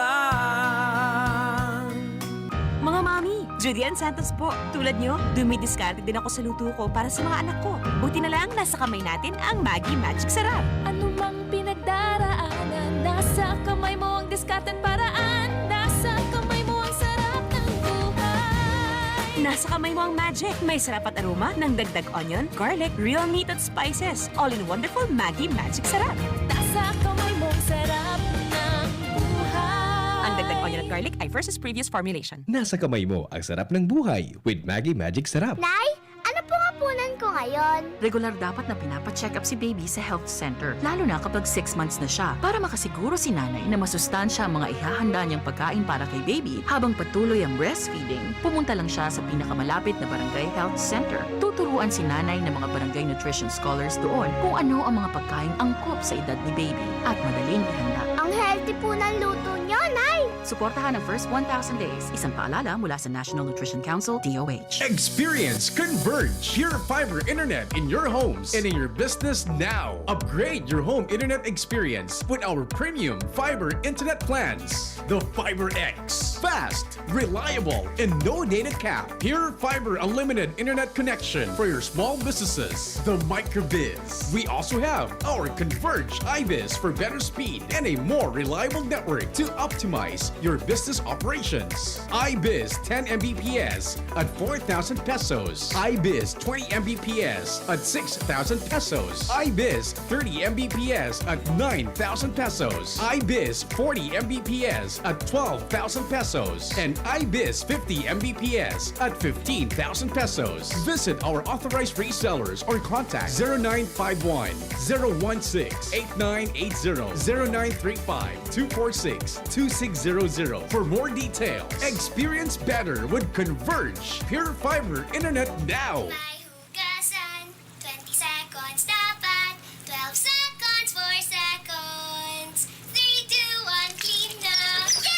Mga mami, Judy Ann Santos po. Tulad nyo, dumidiskarte din ako sa luto ko para sa mga anak ko. Buti na lang, nasa kamay natin ang Maggi Magic Sarap. Anumang pinagdaraanan, nasa kamay mo ang diskarte at paraan. Nasa kamay mo ang sarap ng buhay. Nasa kamay mo ang magic. May sarap at aroma ng dagdag onion, garlic, real meat at spices. All in wonderful Maggi Magic Sarap. Nasa kamay mo ang sarap ng buhay. Ang dagdag onion at garlic ay versus previous formulation. Nasa kamay mo ang sarap ng buhay with Maggi Magic Sarap. Nay, ano pong hapunan ko ngayon? Regular dapat na pinapa-check up si baby sa health center, lalo na kapag six months na siya, para makasiguro si nanay na masustansya ang mga ihahanda niyang pagkain para kay baby habang patuloy ang breastfeeding. Pumunta lang siya sa pinakamalapit na barangay health center. Tuturuan si nanay ng mga barangay nutrition scholars doon kung ano ang mga pagkaing angkop sa edad ni baby at madaling ihanda. Ang healthy po ng luto niyo, Nay! Suportahan ang first one thousand days. Isang paalala mula sa National Nutrition Council, D O H. Experience Converge Pure Fiber Internet in your homes and in your business now. Upgrade your home internet experience with our premium fiber internet plans. The Fiber X. Fast, reliable, and no data cap. Pure Fiber Unlimited Internet Connection for your small businesses. The Microbiz. We also have our Converge iBiz for better speed and a more reliable network to optimize your business operations. iBiz ten M B P S at four thousand pesos. iBiz twenty M B P S at six thousand pesos. iBiz thirty M B P S at nine thousand pesos. iBiz forty M B P S at twelve thousand pesos. And iBiz fifty M B P S at fifteen thousand pesos. Visit our authorized resellers or contact zero nine five one, zero one six, eight nine eight zero, zero nine three five, two four six, two six zero zero for more details. Experience better with Converge Pure Fiber Internet now. May hugasan, twenty seconds dapat, twelve seconds, four seconds, three, two, one, clean na! Yay!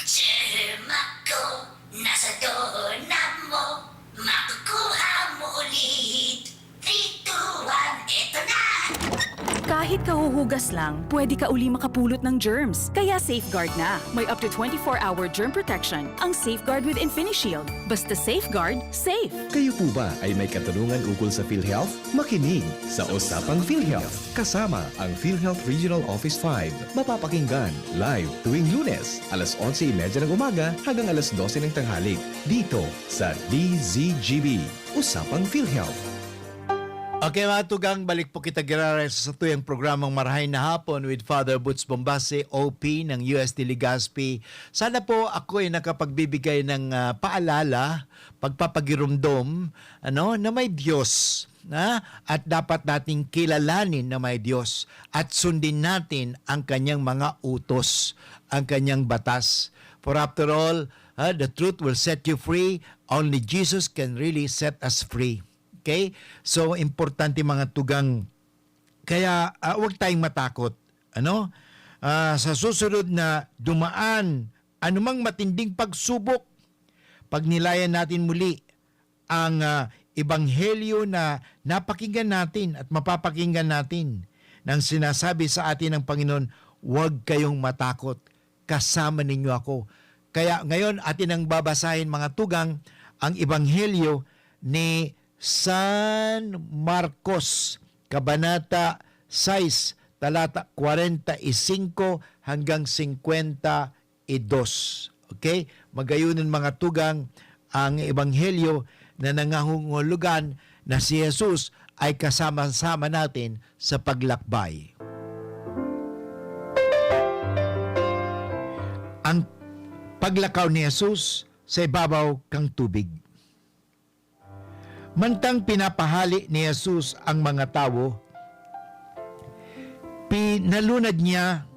Germ ako, nasa doorknob mo, makukuha mo ulit. Three, two, one, eto na! Kahit kahuhugas lang, pwede ka uli makapulot ng germs. Kaya Safeguard na. May up to twenty-four hour germ protection ang Safeguard with InfiniShield. Basta Safeguard, safe! Kayo po ba ay may katanungan ukol sa PhilHealth? Makinig sa Usapang PhilHealth, kasama ang PhilHealth Regional Office five. Mapapakinggan live tuwing Lunes, alas onse y media ng umaga hanggang alas dose ng tanghali, dito sa D Z G B, Usapang PhilHealth. Okay, mga tugang, balik po kita giraray sa satuyang programang Marahay na Hapon with Father Boots Bombase, O P ng U S T Legazpi. Sana po ako ay nakapagbibigay ng, ah, paalala, pagpapagirumdom, ano, na may Diyos, na, at dapat nating kilalanin na may Diyos at sundin natin ang kanyang mga utos, ang kanyang batas. For after all, ah, the truth will set you free. Only Jesus can really set us free. Okay? So, importante, mga tugang. Kaya, ah, huwag tayong matakot. Ano? Ah, sa susunod na dumaan anumang matinding pagsubok, pagnilayan natin muli ang, ah, ebanghelyo na napakinggan natin at mapapakinggan natin, nang sinasabi sa atin ng Panginoon, "Huwag kayong matakot, kasama ninyo ako." Kaya ngayon, atin ang babasahin, mga tugang, ang ebanghelyo ni San Marcos, Kabanata sais, talata kwarenta y singko hanggang singkwenta y dos. Okay? Magayunon, mga tugang, ang ebanghelyo na nangahulugan na si Jesus ay kasama-sama natin sa paglakbay. Ang paglakaw ni Jesus sa ibabaw kan tubig. Mantang pinapahale ni Jesus ang mga tawo, pinalunad niya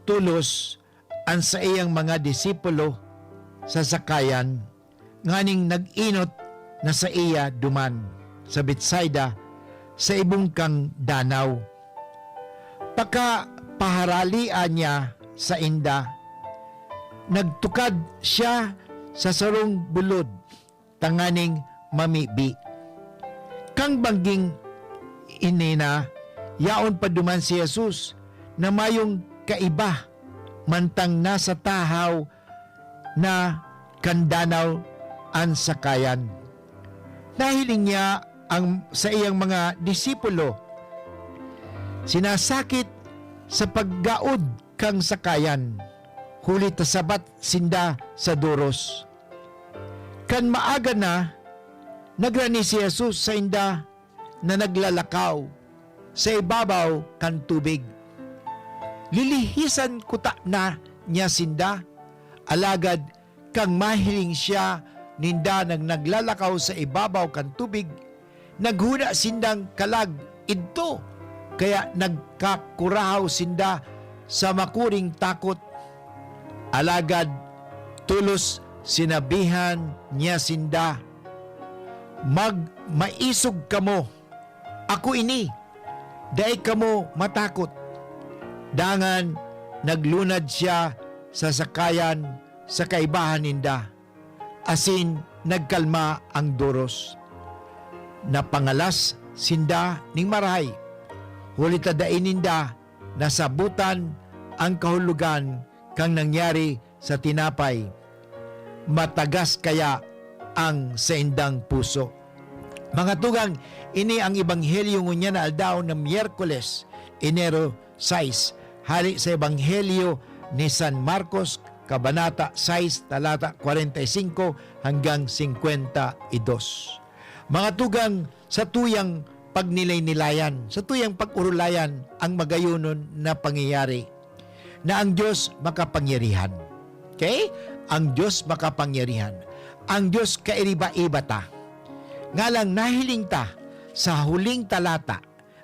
tolos an saiyang mga disipulo sa sakayan nganing nag-enot na saiya duman sa Betsaida, sa ibong kan danaw. Pakapaharalea niya sainda, nagtukad siya sa sarong bulod tanganing mamibi. Kan bangging ini na, yaon pa duman si Jesus na mayong kaiba mantang nasa tahaw na kan danaw an sakayan. Nahiling niya ang saiyang mga disipulo sinasakit sa paggaod kan sakayan, huli ta sabat sinda sa doros. Kan maaga na, nagrani si Jesus sainda na naglalakaw sa ibabaw kan tubig. Lilihisan kuta na niya sinda, alagad kan mahiling siya ninda nang naglalakaw sa ibabaw kan tubig, naghuna sindang kalag idto, kaya nagkakurahaw sinda sa makuring takot. Alagad tolos sinabihan niya sinda, "Magmaisog kamo, ako ini, dai kamo matakot." Dangan naglunad siya sa sakayan sa kaibahan ninda, asin nagkalma ang doros. Napangalas sinda ning marahay, huli ta dai ninda nasabotan ang kahulogan kan nangyari sa tinapay. Matagas kaya ang saindang puso. Mga tugang, ini ang ebanghelyo ngunyan na aldaw na Miyerkules, Enero sais, hale sa Ebanghelyo ni San Marcos, Kabanata sais, talata kwarenta y singko hanggang singkwenta y dos. Mga tugang, sa tuyang pagnilay-nilayan, sa tuyang pag-orolayan ang magayonon na pangyayari, na ang Diyos makapangyarihan. Okay? Ang Diyos makapangyarihan. Ang Diyos kairiba-iba ta. Ngalang nahiling ta sa huling talata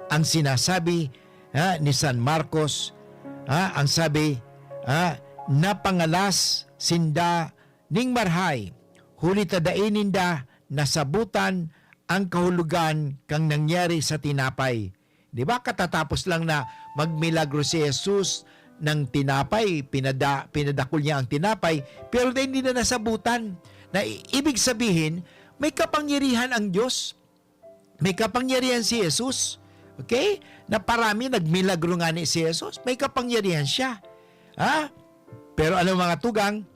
ang sinasabi, ha, ni San Marcos, ha, ang sabi, ha, "Napangalas sinda ning marhay, huli ta dai ninda nasabotan ang kahulogan kan nangyari sa tinapay." Di ba, katatapos lang na magmilagro si Jesus ng tinapay, pinada-, pinadakul niya ang tinapay, pero dai ninda nasabotan. Na i-, ibig sabihin, may kapangyarihan ang Diyos. May kapangyarihan si Jesus. Okay? Naparami, nagmilagro ngani si Jesus. May kapangyarihan siya. Ha? Pero ano, mga tugang,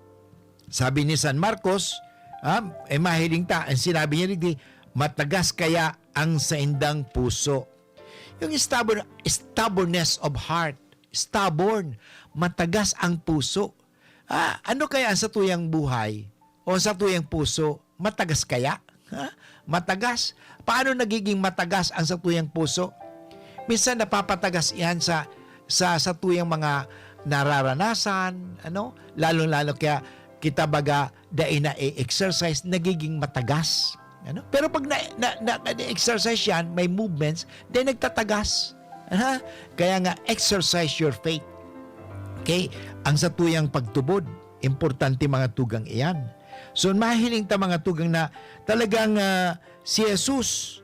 sabi ni San Marcos, ha, eh, mahiling ta, ang sinabi niya digdi, "Matagas kaya ang saindang puso." Yung stubborn, stubbornness of heart. Stubborn. Matagas ang puso. Ah, ano kaya ang satuyang buhay o satuyang puso? Matagas kaya? Ha? Matagas? Paano nagiging matagas ang satuyang puso? Minsan napapatagas iyan sa, sa satuyang mga nararanasan, ano? Lalo-lalo kaya kita, baga, dai na i-exercise, nagiging matagas. Ano? Pero pag na, na, na, na-exercise yan, may movements, then nagtatagas. Ha? Kaya nga, exercise your faith. Okay? Ang satuyang pagtubod, importante, mga tugang, iyan. So, mahiling ta, mga tugang, na talagang, ah, si Jesus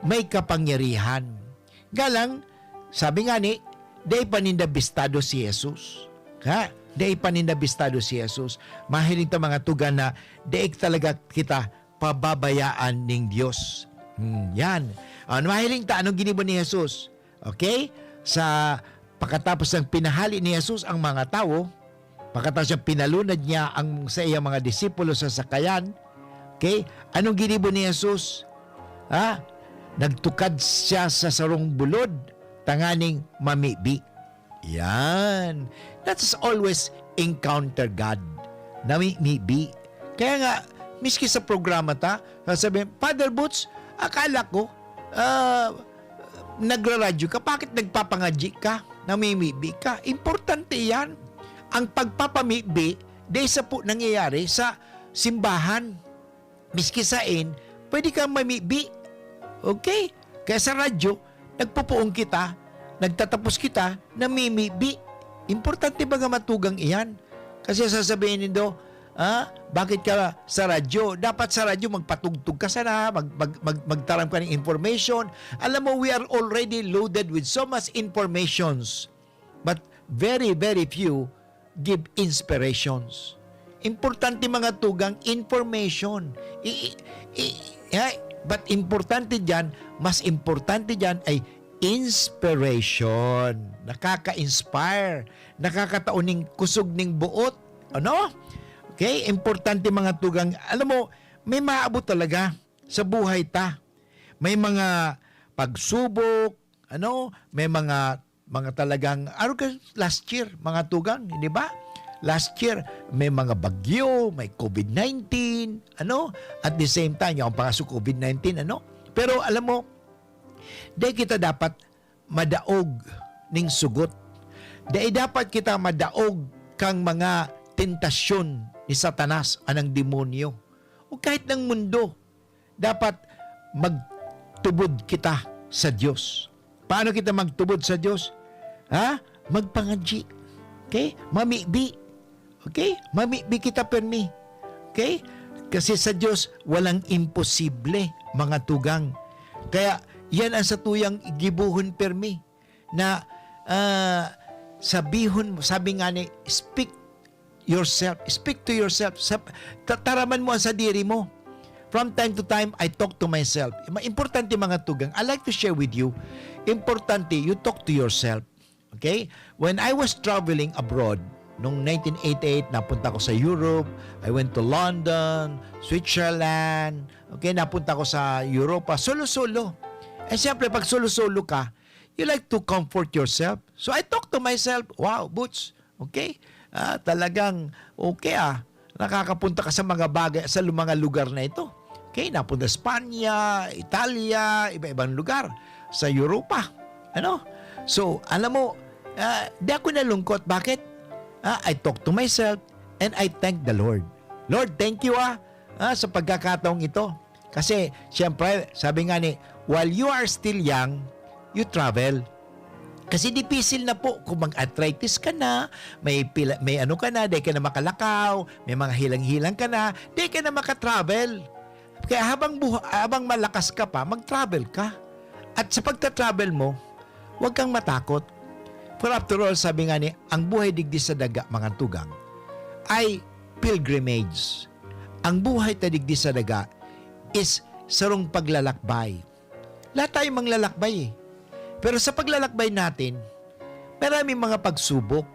may kapangyarihan. Galang, sabi nga ni, dai pa ninda bistado si Jesus. Ha? Dai pa ninda bistado si Jesus. Mahiling ta, mga tugang, na dai talaga kita pababayaan ning Dios. Hmm, yan. Ah, mahiling ta, anong ginibo ni Jesus? Okay? Sa, pakatapos ng pinahali ni Jesus ang mga tawo, pakatapos niya pinalunad niya ang sa iyang mga disipulo sa sakayan, okay? Anong ginibo ni Jesus? Ha? Nagtukad siya sa sarong bulod tanganing mamibi. Yan. Let us always encounter God. Namimibi. Kaya nga, miski sa programa ta, sasabihin, "Father Boots, akala ko, ah, nagraradyo ka, bakit nagpapangadyi ka? Namimibi ka." Importante yan. Ang pagpapamibi, dai sapo nangyayari sa simbahan. Miski saen, pwede kang mamibi. Okay? Kaya sa radyo, nagpupuong kita, nagtatapos kita, namimibi. Importante, baga, matugang iyan. Kasi sasabihin nindo, "Ah, bakit ka sa radyo?" Dapat sa radyo, magpatugtog ka sana, mag-, mag-, mag-, magtaram ka ng information. Alam mo, we are already loaded with so much informations. But very, very few give inspirations. Importante, mga tugang, information. I, i, i, ha? But importante diyan, mas importante diyan ay inspiration. Nakaka-inspire, nakakatao ning kusog ning buot, ano? Okay? Importante, mga tugang. Alam mo, may maabot talaga sa buhay ta. May mga pagsubok, ano? May mga, mga talagang, ano ka, last year, mga tugang, di ba? Last year, may mga bagyo, may covid nineteen, ano? At the same time, yung pa nga sa covid nineteen, ano? Pero alam mo, di kita dapat madaog ning sugot. Dai dapat kita madaog kang mga tentasyon ni Satanas, anang demonyo, o kahit ng mundo. Dapat magtubod kita sa Dios. Paano kita magtubod sa Dios? Ha? Magpangadyi. Okay? Mamibi. Okay? Mamibi kita permi. Okay? Kasi sa Dios, walang imposible, mga tugang. Kaya, yan ang satuyang gibohon permi na, ah, sabihon mo, sabi nga ni, "Speak yourself. Speak to yourself." Sa, ta-, taraman mo ang sadiri mo. From time to time, I talk to myself. Ma-, importante, mga tugang. I like to share with you. Importante, you talk to yourself. Okay? When I was traveling abroad, nung nineteen eighty-eight, napunta ko sa Europe, I went to London, Switzerland, okay, napunta ko sa Europa, solo-solo. Eh, siyempre, pag solo-solo ka, you like to comfort yourself. So, I talk to myself, "Wow, Boots, okay? Ah, talagang okay, ah. Nakakapunta ka sa mga bagay, sa lu-, mga lugar na ito." Okay, napunta Espanya, Italia, iba-ibang lugar sa Europa. Ano? So, alam mo, ah, di ako nalungkot. Bakit? Ah, I talk to myself and I thank the Lord. "Lord, thank you, ah, ah, sa pagkakataong ito." Kasi, siyempre, sabi nga ni, "While you are still young, you travel." Kasi dipisil na po kung mag-arthritis ka na, may pila-, may ano ka na, di ka na makalakaw, may mga hilang-hilang ka na, di ka na makatravel. Kaya habang buha-, habang malakas ka pa, mag-travel ka. At sa pagta-travel mo, huwag kang matakot. For after all, sabi nga ni, ang buhay digdi sa daga, mga tugang, ay pilgrimage. Ang buhay ta digdi sa daga is sarong paglalakbay. Lahat tayo manglalakbay eh. Pero sa paglalakbay natin, maraming mga pagsubok.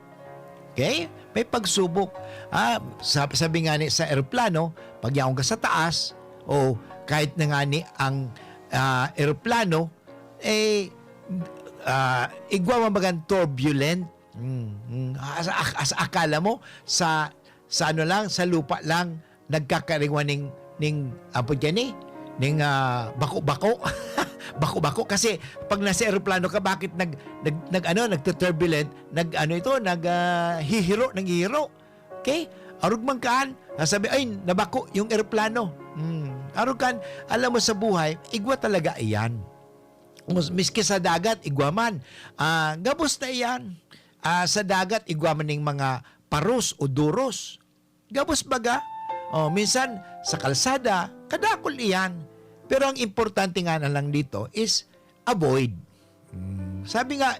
Okay? May pagsubok. Ah, sab-, sabi nga ni sa eroplano, pag yaon ka sa taas, o kahit na nga ni ang, ah, eroplano, eh, ah, igwa man bagang turbulent. Mm, mm. As, as, as akala mo, sa, sa ano lang, sa lupa lang, nagkakaigwa ning, ning, apo dyan eh, ning, ah, bako-bako. Bako-bako. Kasi pag nasa eroplano ka, bakit nag, nag, nag, ano, nagtuturbulent, nag, ano ito, nag, ah, hihiro, naghihiro? Okay? Arog man kaan, sasabi, "Ay, nabako yung eroplano." Hmm. Arog kan, alam mo sa buhay, igwa talaga iyan. Mus-, miski sa dagat, igwa man. Ah, gabos na iyan. Ah, sa dagat, igwa man ning mga paros o duros. Gabos baga. Oh, minsan, sa kalsada, kadakul iyan. Pero ang importante nga na lang dito is avoid. Hmm, sabi nga,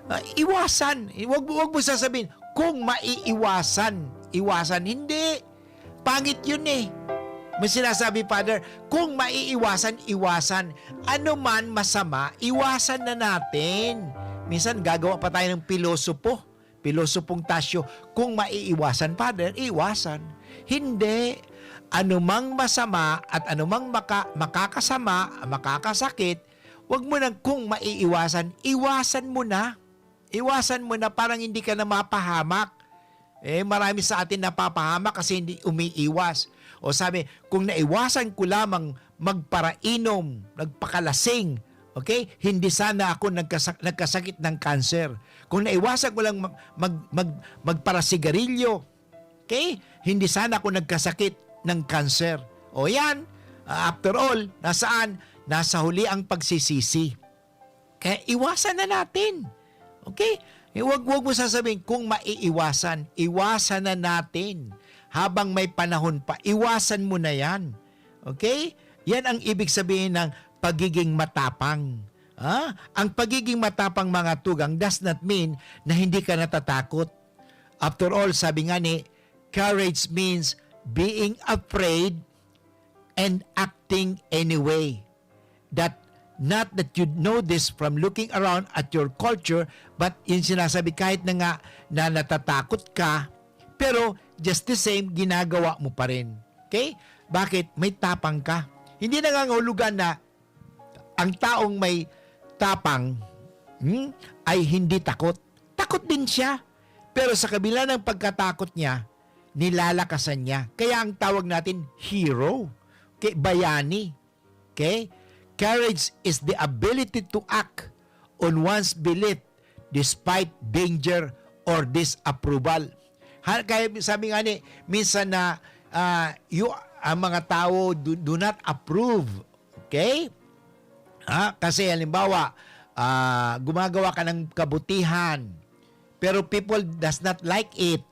ah, iwasan. Wag mo, wag mo sasabihin, "Kung maiiwasan, iwasan." Hindi. Pangit yun eh. May sinasabi, Father, "Kung maiiwasan, iwasan." Ano man masama, iwasan na natin. Minsan, gagawa pa tayo ng pilosopo. Pilosopong Tasyo, "Kung maiiwasan, Father, iwasan." Hindi. Anumang masama at anumang maka-, makakasama, makakasakit, wag mo nang kung maiiwasan, iwasan mo na. Iwasan mo na, parang hindi ka na mapahamak. Eh, marami sa atin napapahamak kasi hindi umiiwas. O sabi, "Kung naiwasan ko lamang magparainom, nagpakalasing, okay, hindi sana ako nagkasa-, nagkasakit ng cancer. Kung naiwasan ko lang mag-, mag-, mag-, magparasigarilyo, okay, hindi sana ako nagkasakit ng cancer." O yan, ah, after all, nasaan? Nasa huli ang pagsisisi. Kaya iwasan na natin. Okay? Eh, wag, wag mo sasabihin, "Kung maiiwasan, iwasan na natin. Habang may panahon pa, iwasan mo na yan." Okay? Yan ang ibig sabihin ng pagiging matapang. Ha? Ang pagiging matapang, mga tugang, does not mean na hindi ka natatakot. After all, sabi nga ni, "Courage means being afraid and acting anyway." that, not that you know this from looking around at your culture, but yung sinasabi, kahit na nga na natatakot ka, pero just the same, ginagawa mo pa rin. Okay? Bakit? May tapang ka. Hindi nangangahulugan na ang taong may tapang, hmm, ay hindi takot. Takot din siya. Pero sa kabila ng pagkatakot niya, nilalakasan niya. Kaya ang tawag natin, hero. Okay? Bayani. Okay? Courage is the ability to act on one's belief despite danger or disapproval. Ha, kaya sabi nga ni, minsan na, ah, you, ang mga tao do, do not approve. Okay? Ha? Kasi halimbawa, ah, gumagawa ka ng kabutihan, pero people does not like it.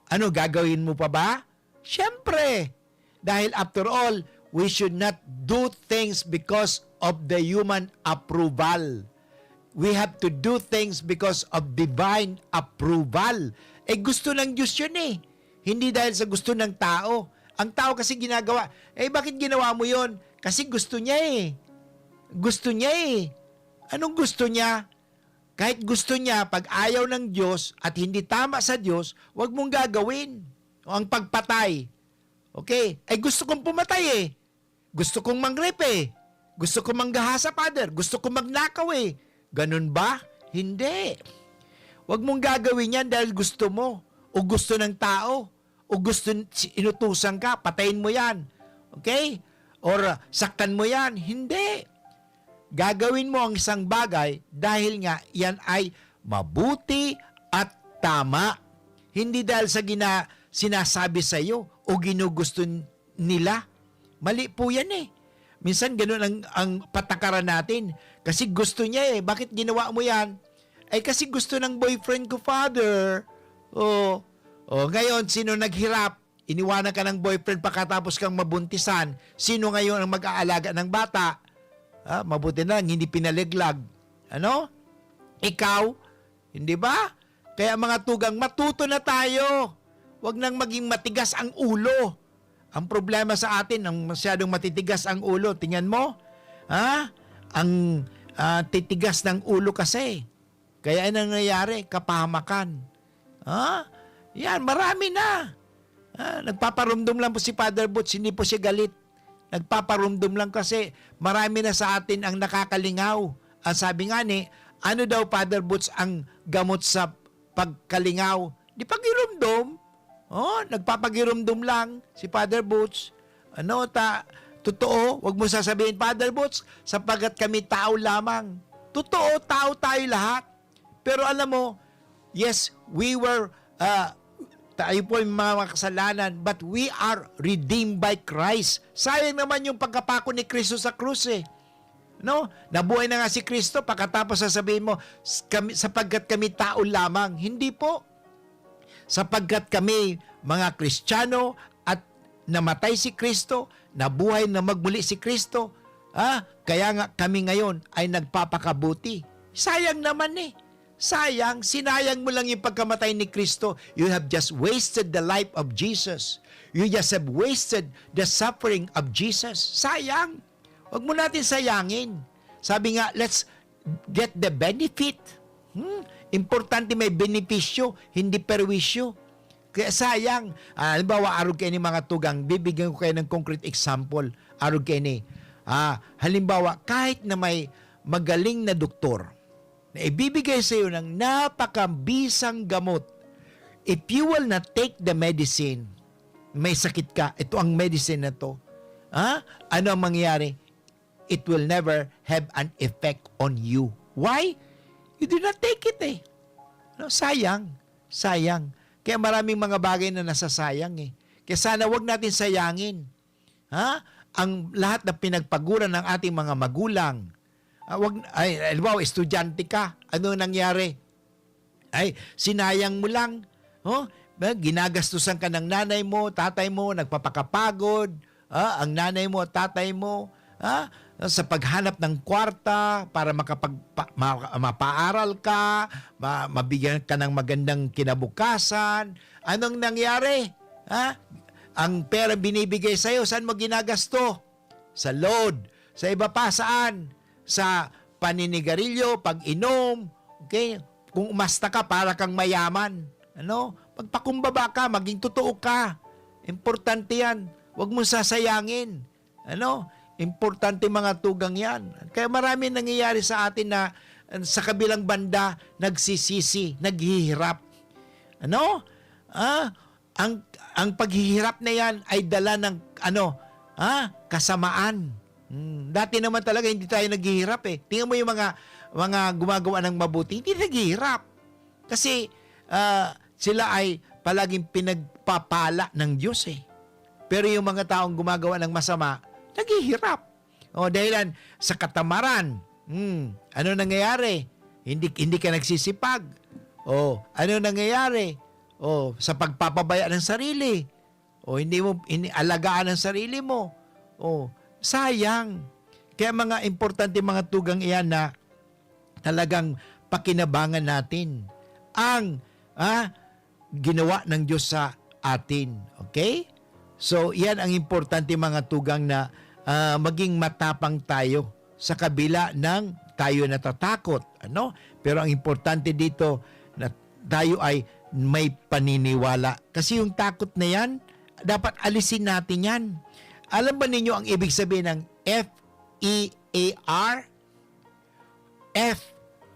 Ano, gagawin mo pa ba? Siyempre. Dahil after all, we should not do things because of the human approval. We have to do things because of divine approval. Eh, gusto ng Diyos yun eh. Hindi dahil sa gusto ng tao. Ang tao kasi ginagawa, "Eh, bakit ginawa mo yon?" Kasi gusto niya eh. Gusto niya eh. Anong gusto niya? Kahit gusto niya, pag ayaw ng Diyos at hindi tama sa Diyos, wag mong gagawin. O ang pagpatay. Okay? Ay, gusto kong pumatay eh. Gusto kong mang-rape eh. Gusto kong manggahasa, Father. Gusto kong magnakaw eh. Ganun ba? Hindi. Wag mong gagawin yan dahil gusto mo o gusto ng tao o gusto n-, si-, inutusan ka, patayin mo yan. Okay? Or, ah, saktan mo yan. Hindi. Gagawin mo ang isang bagay dahil nga yan ay mabuti at tama. Hindi dahil sa gina-, sinasabi sa'yo o ginugusto n-, nila. Mali po yan eh. Minsan ganun ang, ang patakaran natin. Kasi gusto niya eh. Bakit ginawa mo yan? Ay kasi gusto ng boyfriend ko, Father. Oh, oh, ngayon, sino naghirap? Iniwanan ka ng boyfriend pagkatapos kang mabuntisan. Sino ngayon ang mag-aalaga ng bata? Ah, mabuti na lang, hindi pinaleglag. Ano? Ikaw? Hindi ba? Kaya mga tugang, matuto na tayo. Huwag nang maging matigas ang ulo. Ang problema sa atin, ang masyadong matitigas ang ulo. Tingnan mo, ha? Ang, ah, titigas ng ulo kasi. Kaya ang nangyayari, kapahamakan. Ha? Yan, marami na. Ah, nagpaparumdom lang po si Father Butch, hindi po siya galit. Nagpaparumdom lang kasi marami na sa atin ang nakakalingaw. Ang sabi nga ni, ano daw, Father Butch, ang gamot sa pagkalingaw? Di pagirumdom. Oh, nagpapagirumdom lang si Father Butch. Ano, ta-, totoo, wag mo sasabihin, "Father Butch, sapagkat kami tao lamang." Totoo, tao tayo lahat. Pero alam mo, yes, we were, ah, tayo po ay mga makasalanan, but we are redeemed by Christ. Sayang naman yung pagkapako ni Kristo sa krus eh. No? Nabuhay na nga si Kristo, pagkatapos sasabihin mo, "S-, kami, sapagkat kami tao lamang." Hindi po. Sapagkat kami, mga Kristiyano, at namatay si Kristo, nabuhay na magmuli si Kristo, ah, kaya nga kami ngayon ay nagpapakabuti. Sayang naman eh. Sayang, sinayang mo lang yung pagkamatay ni Kristo. You have just wasted the life of Jesus. You just have wasted the suffering of Jesus. Sayang. Wag mo natin sayangin. Sabi nga, let's get the benefit. Hmm? Importante may benepisyo, hindi perwisyo. Kaya sayang. Ah, halimbawa, arog kayo ni mga tugang, bibigyan ko kayo ng concrete example. Arog kayo ni, ah, halimbawa, kahit na may magaling na doktor na ibibigay sa'yo ng napakabisang gamot, if you will not take the medicine, may sakit ka, ito ang medicine na to. Ha? Ano ang mangyayari? It will never have an effect on you. Why? You did not take it eh. No, sayang. Sayang. Kaya maraming mga bagay na nasasayang eh. Kaya sana wag natin sayangin. Ha? Ang lahat na pinagpaguran ng ating mga magulang. Ah, wag, ay, halimbawa, estudyante ka. Ano nangyari? Ay, sinayang mo lang. Oh, ba, ginagastusan ka ng nanay mo, tatay mo, nagpapakapagod, ah, ang nanay mo at tatay mo, ah, sa paghanap ng kwarta para makapag-, pa-, ma-, mapaaral ka, ma-, mabigyan ka ng magandang kinabukasan. Anong nangyari? Ha? Ang pera binibigay sa'yo, saan mo ginagasto? Sa load, Sa iba pa, saan? Sa paninigarilyo, pag-inom, okay? Kung umasta ka, para kang mayaman. Ano? Magpakumbaba ka, maging totoo ka. Importante yan. Huwag mong sasayangin. Ano? Importante mga tugang yan. Kaya marami nangyayari sa atin na, sa kabilang banda, nagsisisi, naghihirap. Ano? Ah, ang, ang paghihirap na yan ay dala ng, ano, ah, kasamaan. Hmm, dati naman talaga hindi tayo naghihirap eh. Tingnan mo yung mga, mga gumagawa ng mabuti, hindi naghihirap. Kasi, ah, sila ay palaging pinagpapala ng Diyos eh. Pero yung mga taong gumagawa ng masama, naghihirap. O, dahilan sa katamaran. Hmm, ano nangyayari? Hindi, hindi ka nagsisipag. O, ano nangyayari? O, sa pagpapabaya ng sarili. O, hindi mo inialagaan ang sarili mo. O, sayang. Kaya mga importante mga tugang iyan na talagang pakinabangan natin ang, ah, ginawa ng Diyos sa atin. Okay? So, yan ang importante mga tugang na, ah, maging matapang tayo sa kabila ng tayo natatakot. Ano? Pero ang importante dito na tayo ay may paniniwala. Kasi yung takot na yan, dapat alisin natin yan. Alam ba ninyo ang ibig sabihin ng F E A R? F,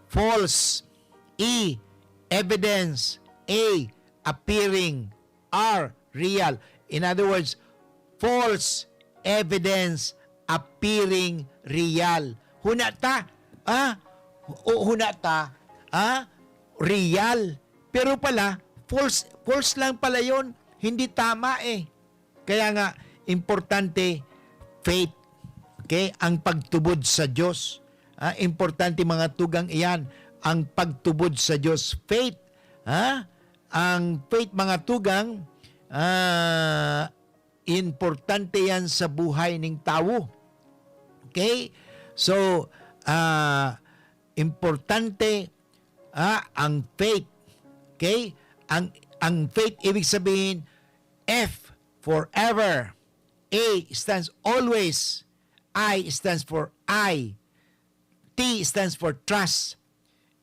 false. E, evidence. A, appearing. R, real. In other words, false evidence appearing real. Huna ta, ah, o huna ta, ah, real. Pero pala, false, false lang pala yon. Hindi tama eh. Kaya nga, importante, faith. Okay? Ang pagtubod sa Diyos. Ah, importante mga tugang iyan, ang pagtubod sa Diyos. Faith. Ha? Ang faith mga tugang, ah, importante yan sa buhay ng tawo. Okay? So, ah, importante, ah, ang faith. Okay? Ang, ang faith, ibig sabihin, F, forever. A stands always. I stands for I. T stands for trust.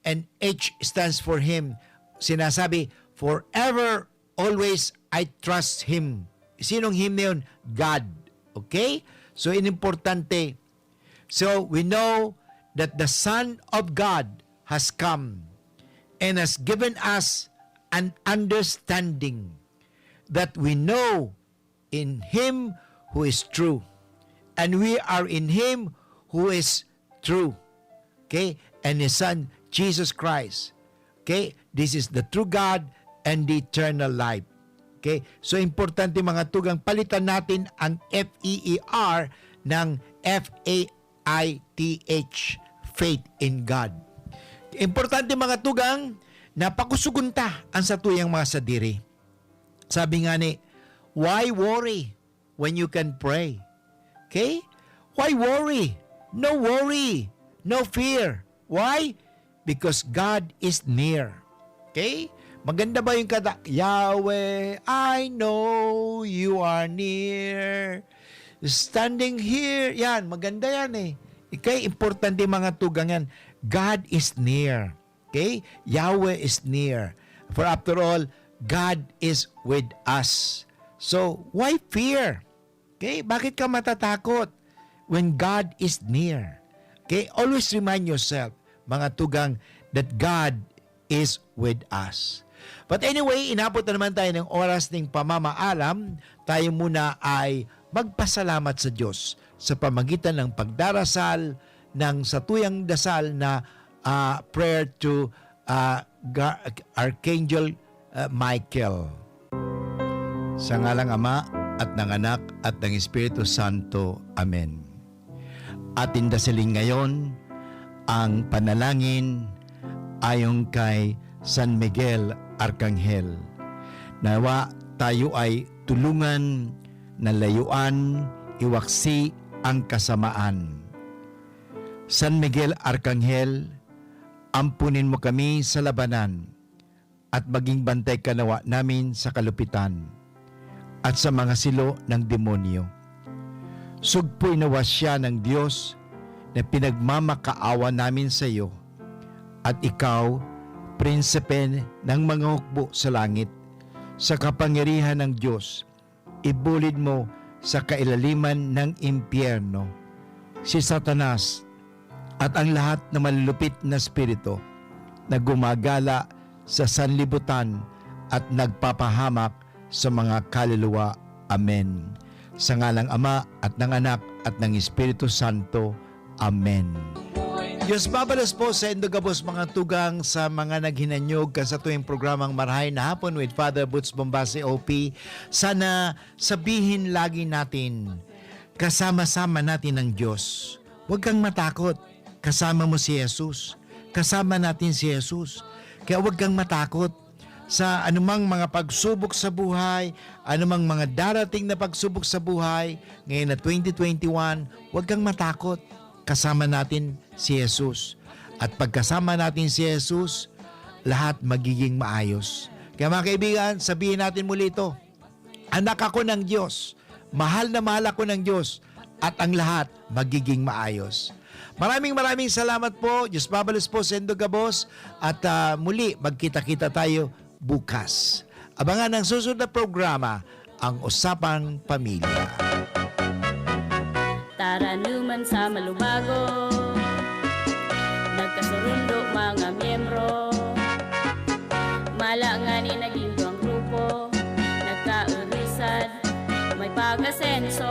And H stands for Him. Sinasabi, "Forever, always, I trust Him." Sinong Him na yun? God. Okay? So, inimportante. So, we know that the Son of God has come and has given us an understanding that we know in Him who is true, and we are in Him who is true. Okay? And His Son, Jesus Christ. Okay? This is the true God and the eternal life. Okay? So, importante mga tugang, palitan natin ang F E E R ng F A I T H, faith in God. Importante mga tugang na pakusugon ta ang satuyang mga sadiri. Sabi nga ni, "Why worry when you can pray?" Okay? Why worry? No worry, no fear. Why? Because God is near. Okay? Maganda ba yung kanta, "Yahweh, I know you are near. Standing here." Yan, maganda yan eh. Okay? Importante mga tugang yan. God is near. Okay? Yahweh is near. For after all, God is with us. So, why fear? Okay? Bakit ka matatakot when God is near? Okay? Always remind yourself, mga tugang, that God is with us. But anyway, inabot na naman tayo ng oras ng pamamaalam. Tayo muna ay magpasalamat sa Diyos sa pamagitan ng pagdarasal ng satuyang dasal na, ah, prayer to, ah, Ga-, Archangel, ah, Michael. Sa ngalang Ama, at ng Anak, at ng Espiritu Santo. Amen. Atin dasalin ngayon ang panalangin ayon kay San Miguel Arkanghel. Nawa tayo ay tulungan na layuan, iwaksi ang kasamaan. San Miguel Arkanghel, ampunin mo kami sa labanan at maging bantay ka nawa namin sa kalupitan at sa mga silo ng demonyo. Sugpoy na wasya ng Dios na pinagmamakaawa namin sa iyo, at ikaw, prinsipe ng mga hukbo sa langit, sa kapangyarihan ng Dios, ibulid mo sa kailaliman ng impyerno si Satanas at ang lahat na malulupit na espiritu na gumagala sa sanlibutan at nagpapahamak sa mga kaluluwa. Amen. Sa ngalang Ama, at ng Anak, at ng Espiritu Santo. Amen. Dios mabalos po sa indo gabos, mga tugang, sa mga naghinanyog kan satuyang programang Marahay na Hapon with Father Boots Bombase, O P. Sana sabihin lagi natin, kasama-sama natin ang Dios. Huwag kang matakot. Kasama mo si Jesus. Kasama natin si Jesus. Kaya huwag kang matakot sa anumang mga pagsubok sa buhay, anumang mga darating na pagsubok sa buhay, ngayon na twenty twenty-one, huwag kang matakot. Kasama natin si Jesus. At pagkasama natin si Jesus, lahat magiging maayos. Kaya, mga kaibigan, sabihin natin muli ito, "Anak ako ng Diyos, mahal na mahal ako ng Diyos, at ang lahat magiging maayos." Maraming, maraming salamat po. Diyos mabalos po sa indo gabos. At, ah, muli, magkita-kita tayo bukas. Abangan ang susunod na programa, Ang Usapang Pamilya. Taranuman sa malubago, nagkasurundo mga miyembro. Mala ngani naging duwang grupo, nagkaurisan, may pag-asenso.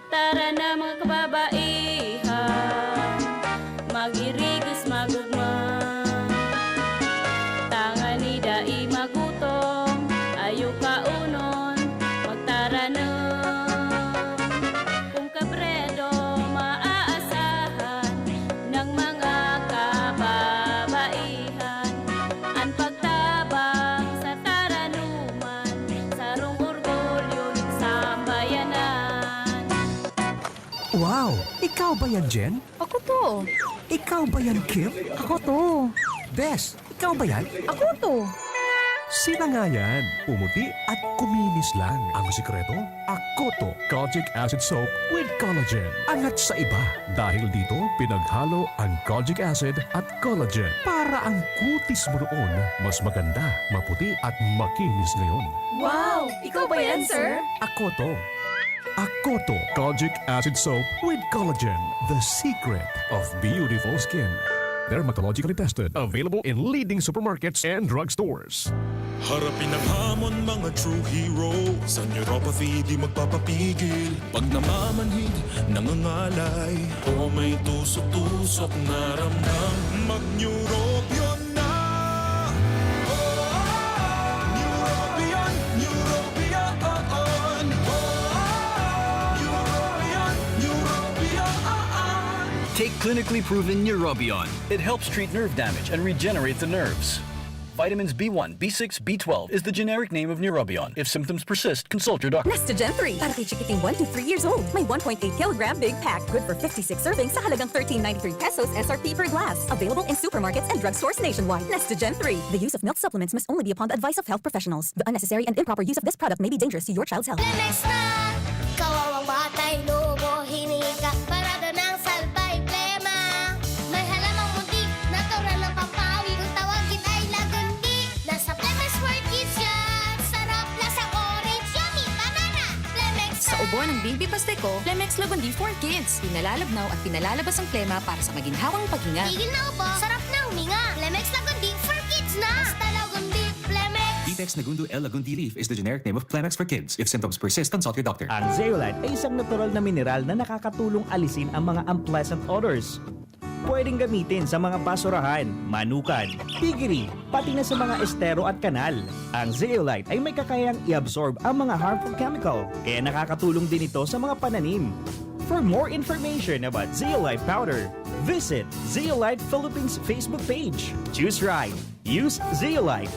Tara na, mga kababaihan, mag-irigos, mag-ugma. Tangani dai magutom, ayo kaunon, magtaranom. Kun kabredo maaasahan ng mga kababaihan, an pagtabang sa taranuman, sarong orgulyo nin sambayanan. Wow! Ikaw ba yan, Jen? Ako to. Ikaw ba yan, Kim? Ako to. Bes, ikaw ba yan? Ako to. Sila nga yan. Pumuti at kuminis lang. Ang sikreto, Akoto Kojic Acid Soap with Collagen. Angat sa iba. Dahil dito, pinaghalo ang kojic acid at collagen para ang kutis mo noon mas maganda, maputi at makinis ngayon. Wow! Ikaw ba yan, sir? Akoto. Akoto Kojic Acid Soap with Collagen, the secret of beautiful skin. Dermatologically tested. Available in leading supermarkets and drugstores. Harapin ang hamon, mga true hero. Sa neuropathy, di magpapapigil. Pag namamanhid, nangangalay, o may tusok-tusok na ramdam, mag-Neurobion na! Neurobion, Neurobion, oo. Neurobion, Neurobion. Take clinically proven Neurobion. It helps treat nerve damage and regenerate the nerves. Vitamins B one, B six, B twelve is the generic name of Neurobion. If symptoms persist, consult your doctor. Next to Gen three. Para kay chikiting one to three years old. May one point eight kilogram big pack. Good for fifty-six servings sa halagang thirteen ninety-three pesos S R P per glass. Available in supermarkets and drugstores nationwide. Next to Gen three. The use of milk supplements must only be upon the advice of health professionals. The unnecessary and improper use of this product may be dangerous to your child's health. Lemex na! Kawawang batay, lobo, hinika, parada ng salbay, plema. May halamang muntik, natural na pampawi. Kung tawagin ay Lagundi, nasa Lemex World Kids yan. Sarap, lasang orange, yummy, banana. Lemex na! Sa ubo ng baby pastiko, Lemex Lagundi for Kids. Pinalalabnaw at pinalalabas ang plema para sa maginhawang paghinga. Tigil na ubo, sarap na huminga. Lemex Lagundi for Kids na! Basta Lagundi, Lemex! Ditex Nagundo L Lagundi leaf is the generic name of Plemex for kids. If symptoms persist, consult your doctor. Ang zeolite ay isang natural na mineral na nakakatulong alisin ang mga unpleasant odors. Pwedeng gamitin sa mga basurahan, manukan, piggery, pati na sa mga estero at kanal. Ang zeolite ay may kakayang i-absorb ang mga harmful chemical, kaya nakakatulong din ito sa mga pananim. For more information about zeolite powder, visit Zeolite Philippines Facebook page. Choose right. Use Zeolite.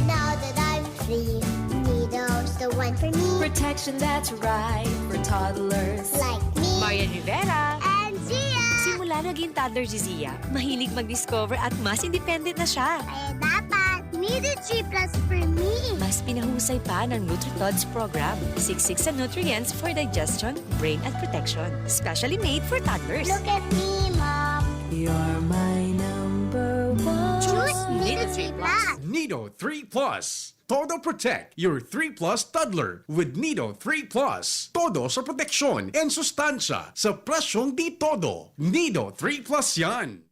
Now that I'm free, needles the one for me. Protection that's right for toddlers. Like me. Marian Rivera. And Zia. Simula naging toddler si Zia, mahilig mag-discover at mas independent na siya. Kaya dapat, me Ito three plus for me. Mas pinahusay pa ng NutriTods program. Siksik sa nutrients for digestion, brain at protection. Specially made for toddlers. Look at me, Mom. You're my number one. Choose Nido three plus. Nido three plus. Todo Protect your three plus toddler with Nido three plus. Todo sa proteksyon and sustansya sa presyong di todo. Nido three plus yan.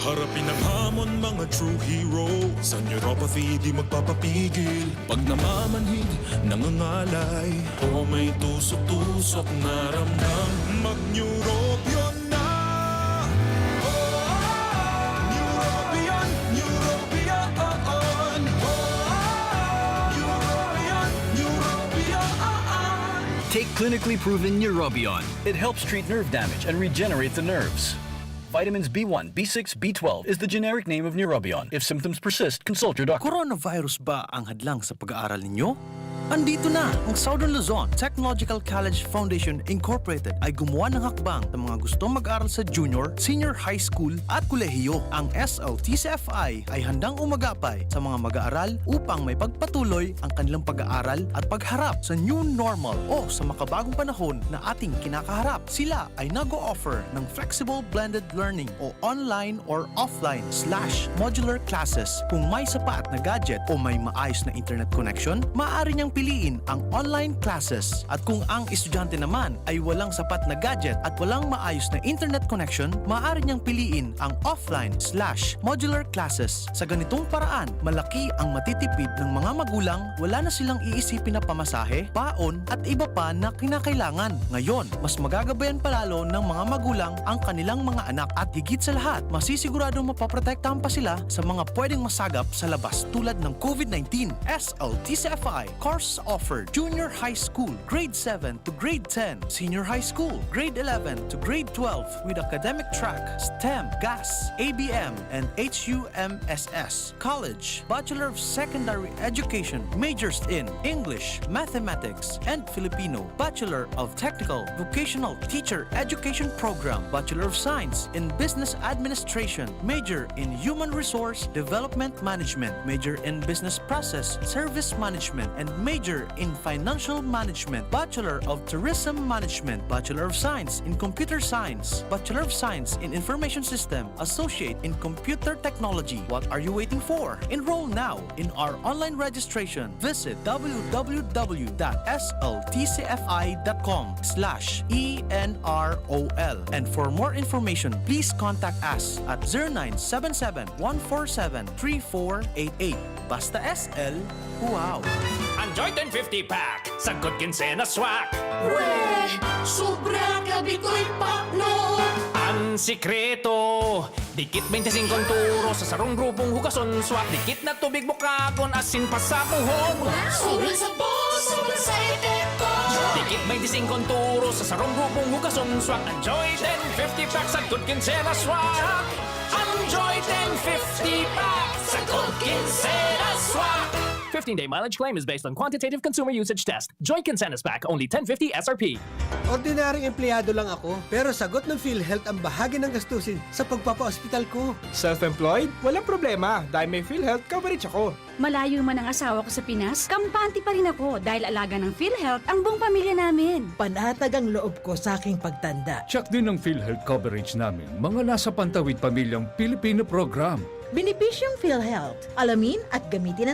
Harapin ang hamon, mga true heroes. Ang neuropathy di magpapapigil. Pag namamanhid, nangangalay, o may tusok-tusok na ramdam, mag-Neurobion na! Neurobion, Neurobion, Neurobion, Neurobion. Take clinically proven Neurobion. It helps treat nerve damage and regenerate the nerves. Vitamins B one, B six, B twelve is the generic name of Neurobion. If symptoms persist, consult your doctor. Coronavirus ba ang hadlang sa pag-aaral ninyo? Andito na! Ang Southern Luzon Technological College Foundation Incorporated ay gumawa ng hakbang sa mga gustong mag-aral sa junior, senior high school at kolehiyo. Ang S L T C F I ay handang umagapay sa mga mag-aaral upang maipagpatuloy ang kanilang pag-aaral at pagharap sa new normal o sa makabagong panahon na ating kinakaharap. Sila ay nag-o-offer ng flexible blended learning o online or offline slash modular classes. Kung may sapat na gadget o may maayos na internet connection, maaari niyang piliin ang online classes. At kung ang estudyante naman ay walang sapat na gadget at walang maayos na internet connection, maaari niyang piliin ang offline slash modular classes. Sa ganitong paraan, malaki ang matitipid ng mga magulang, wala na silang iisipin na pamasahe, baon, at iba pa na kinakailangan. Ngayon, mas magagabayan pa lalo ng mga magulang ang kanilang mga anak at higit sa lahat, masisiguradong mapoprotektahan pa sila sa mga pwedeng masagap sa labas tulad ng COVID nineteen. S L T C F I course offered: Junior High School, Grade seven to Grade ten, Senior High School, Grade eleven to Grade twelve with academic track, STEM, GAS, A B M, and H U M S S. College, Bachelor of Secondary Education, majors in English, Mathematics, and Filipino, Bachelor of Technical Vocational Teacher Education Program, Bachelor of Science in Business Administration, major in Human Resource Development Management, major in Business Process Service Management, and major in Financial Management, Bachelor of Tourism Management, Bachelor of Science in Computer Science, Bachelor of Science in Information System, Associate in Computer Technology. What are you waiting for? Enroll now in our online registration. Visit w w w dot s l t c f i dot com slash e n r o l. And for more information, please contact us at zero nine seven seven, one four seven, three four eight eight. Basta S L, wow! Ang Joy ten fifty Pack, sagkod kinsena swak. Weh! Sobra ka bitoy pakno! Ang sikreto, dikit twenty-five turo sa sarong grupong hugason swak. Dikit na tubig bukagon asin pasapuhon. Sobrang sabon, sobrang sa epekto! Dikit twenty-five turo sa sarong grupong hugason swak. Ang Joy ten fifty Pack, sagkod kinsena swak. Ang Joy ten fifty Pack, sagkod kinsena swak. Fifteen-day mileage claim is based on quantitative consumer usage test. Joy Kinsenas Pack, only ten fifty S R P. Ordinaryong empleyado lang ako, pero sagot ng PhilHealth ang bahagi ng gastusin sa pagpapaospital ko. Self-employed? Walang problema dahil may PhilHealth coverage ako. Malayo man ang asawa ko sa Pinas, kampante pa rin ako dahil alaga ng PhilHealth ang buong pamilya namin. Panatag ang loob ko sa aking pagtanda. Check din ang PhilHealth coverage namin, mga nasa Pantawid Pamilyang Pilipino Program. Benepisyong PhilHealth. Alamin at gamitin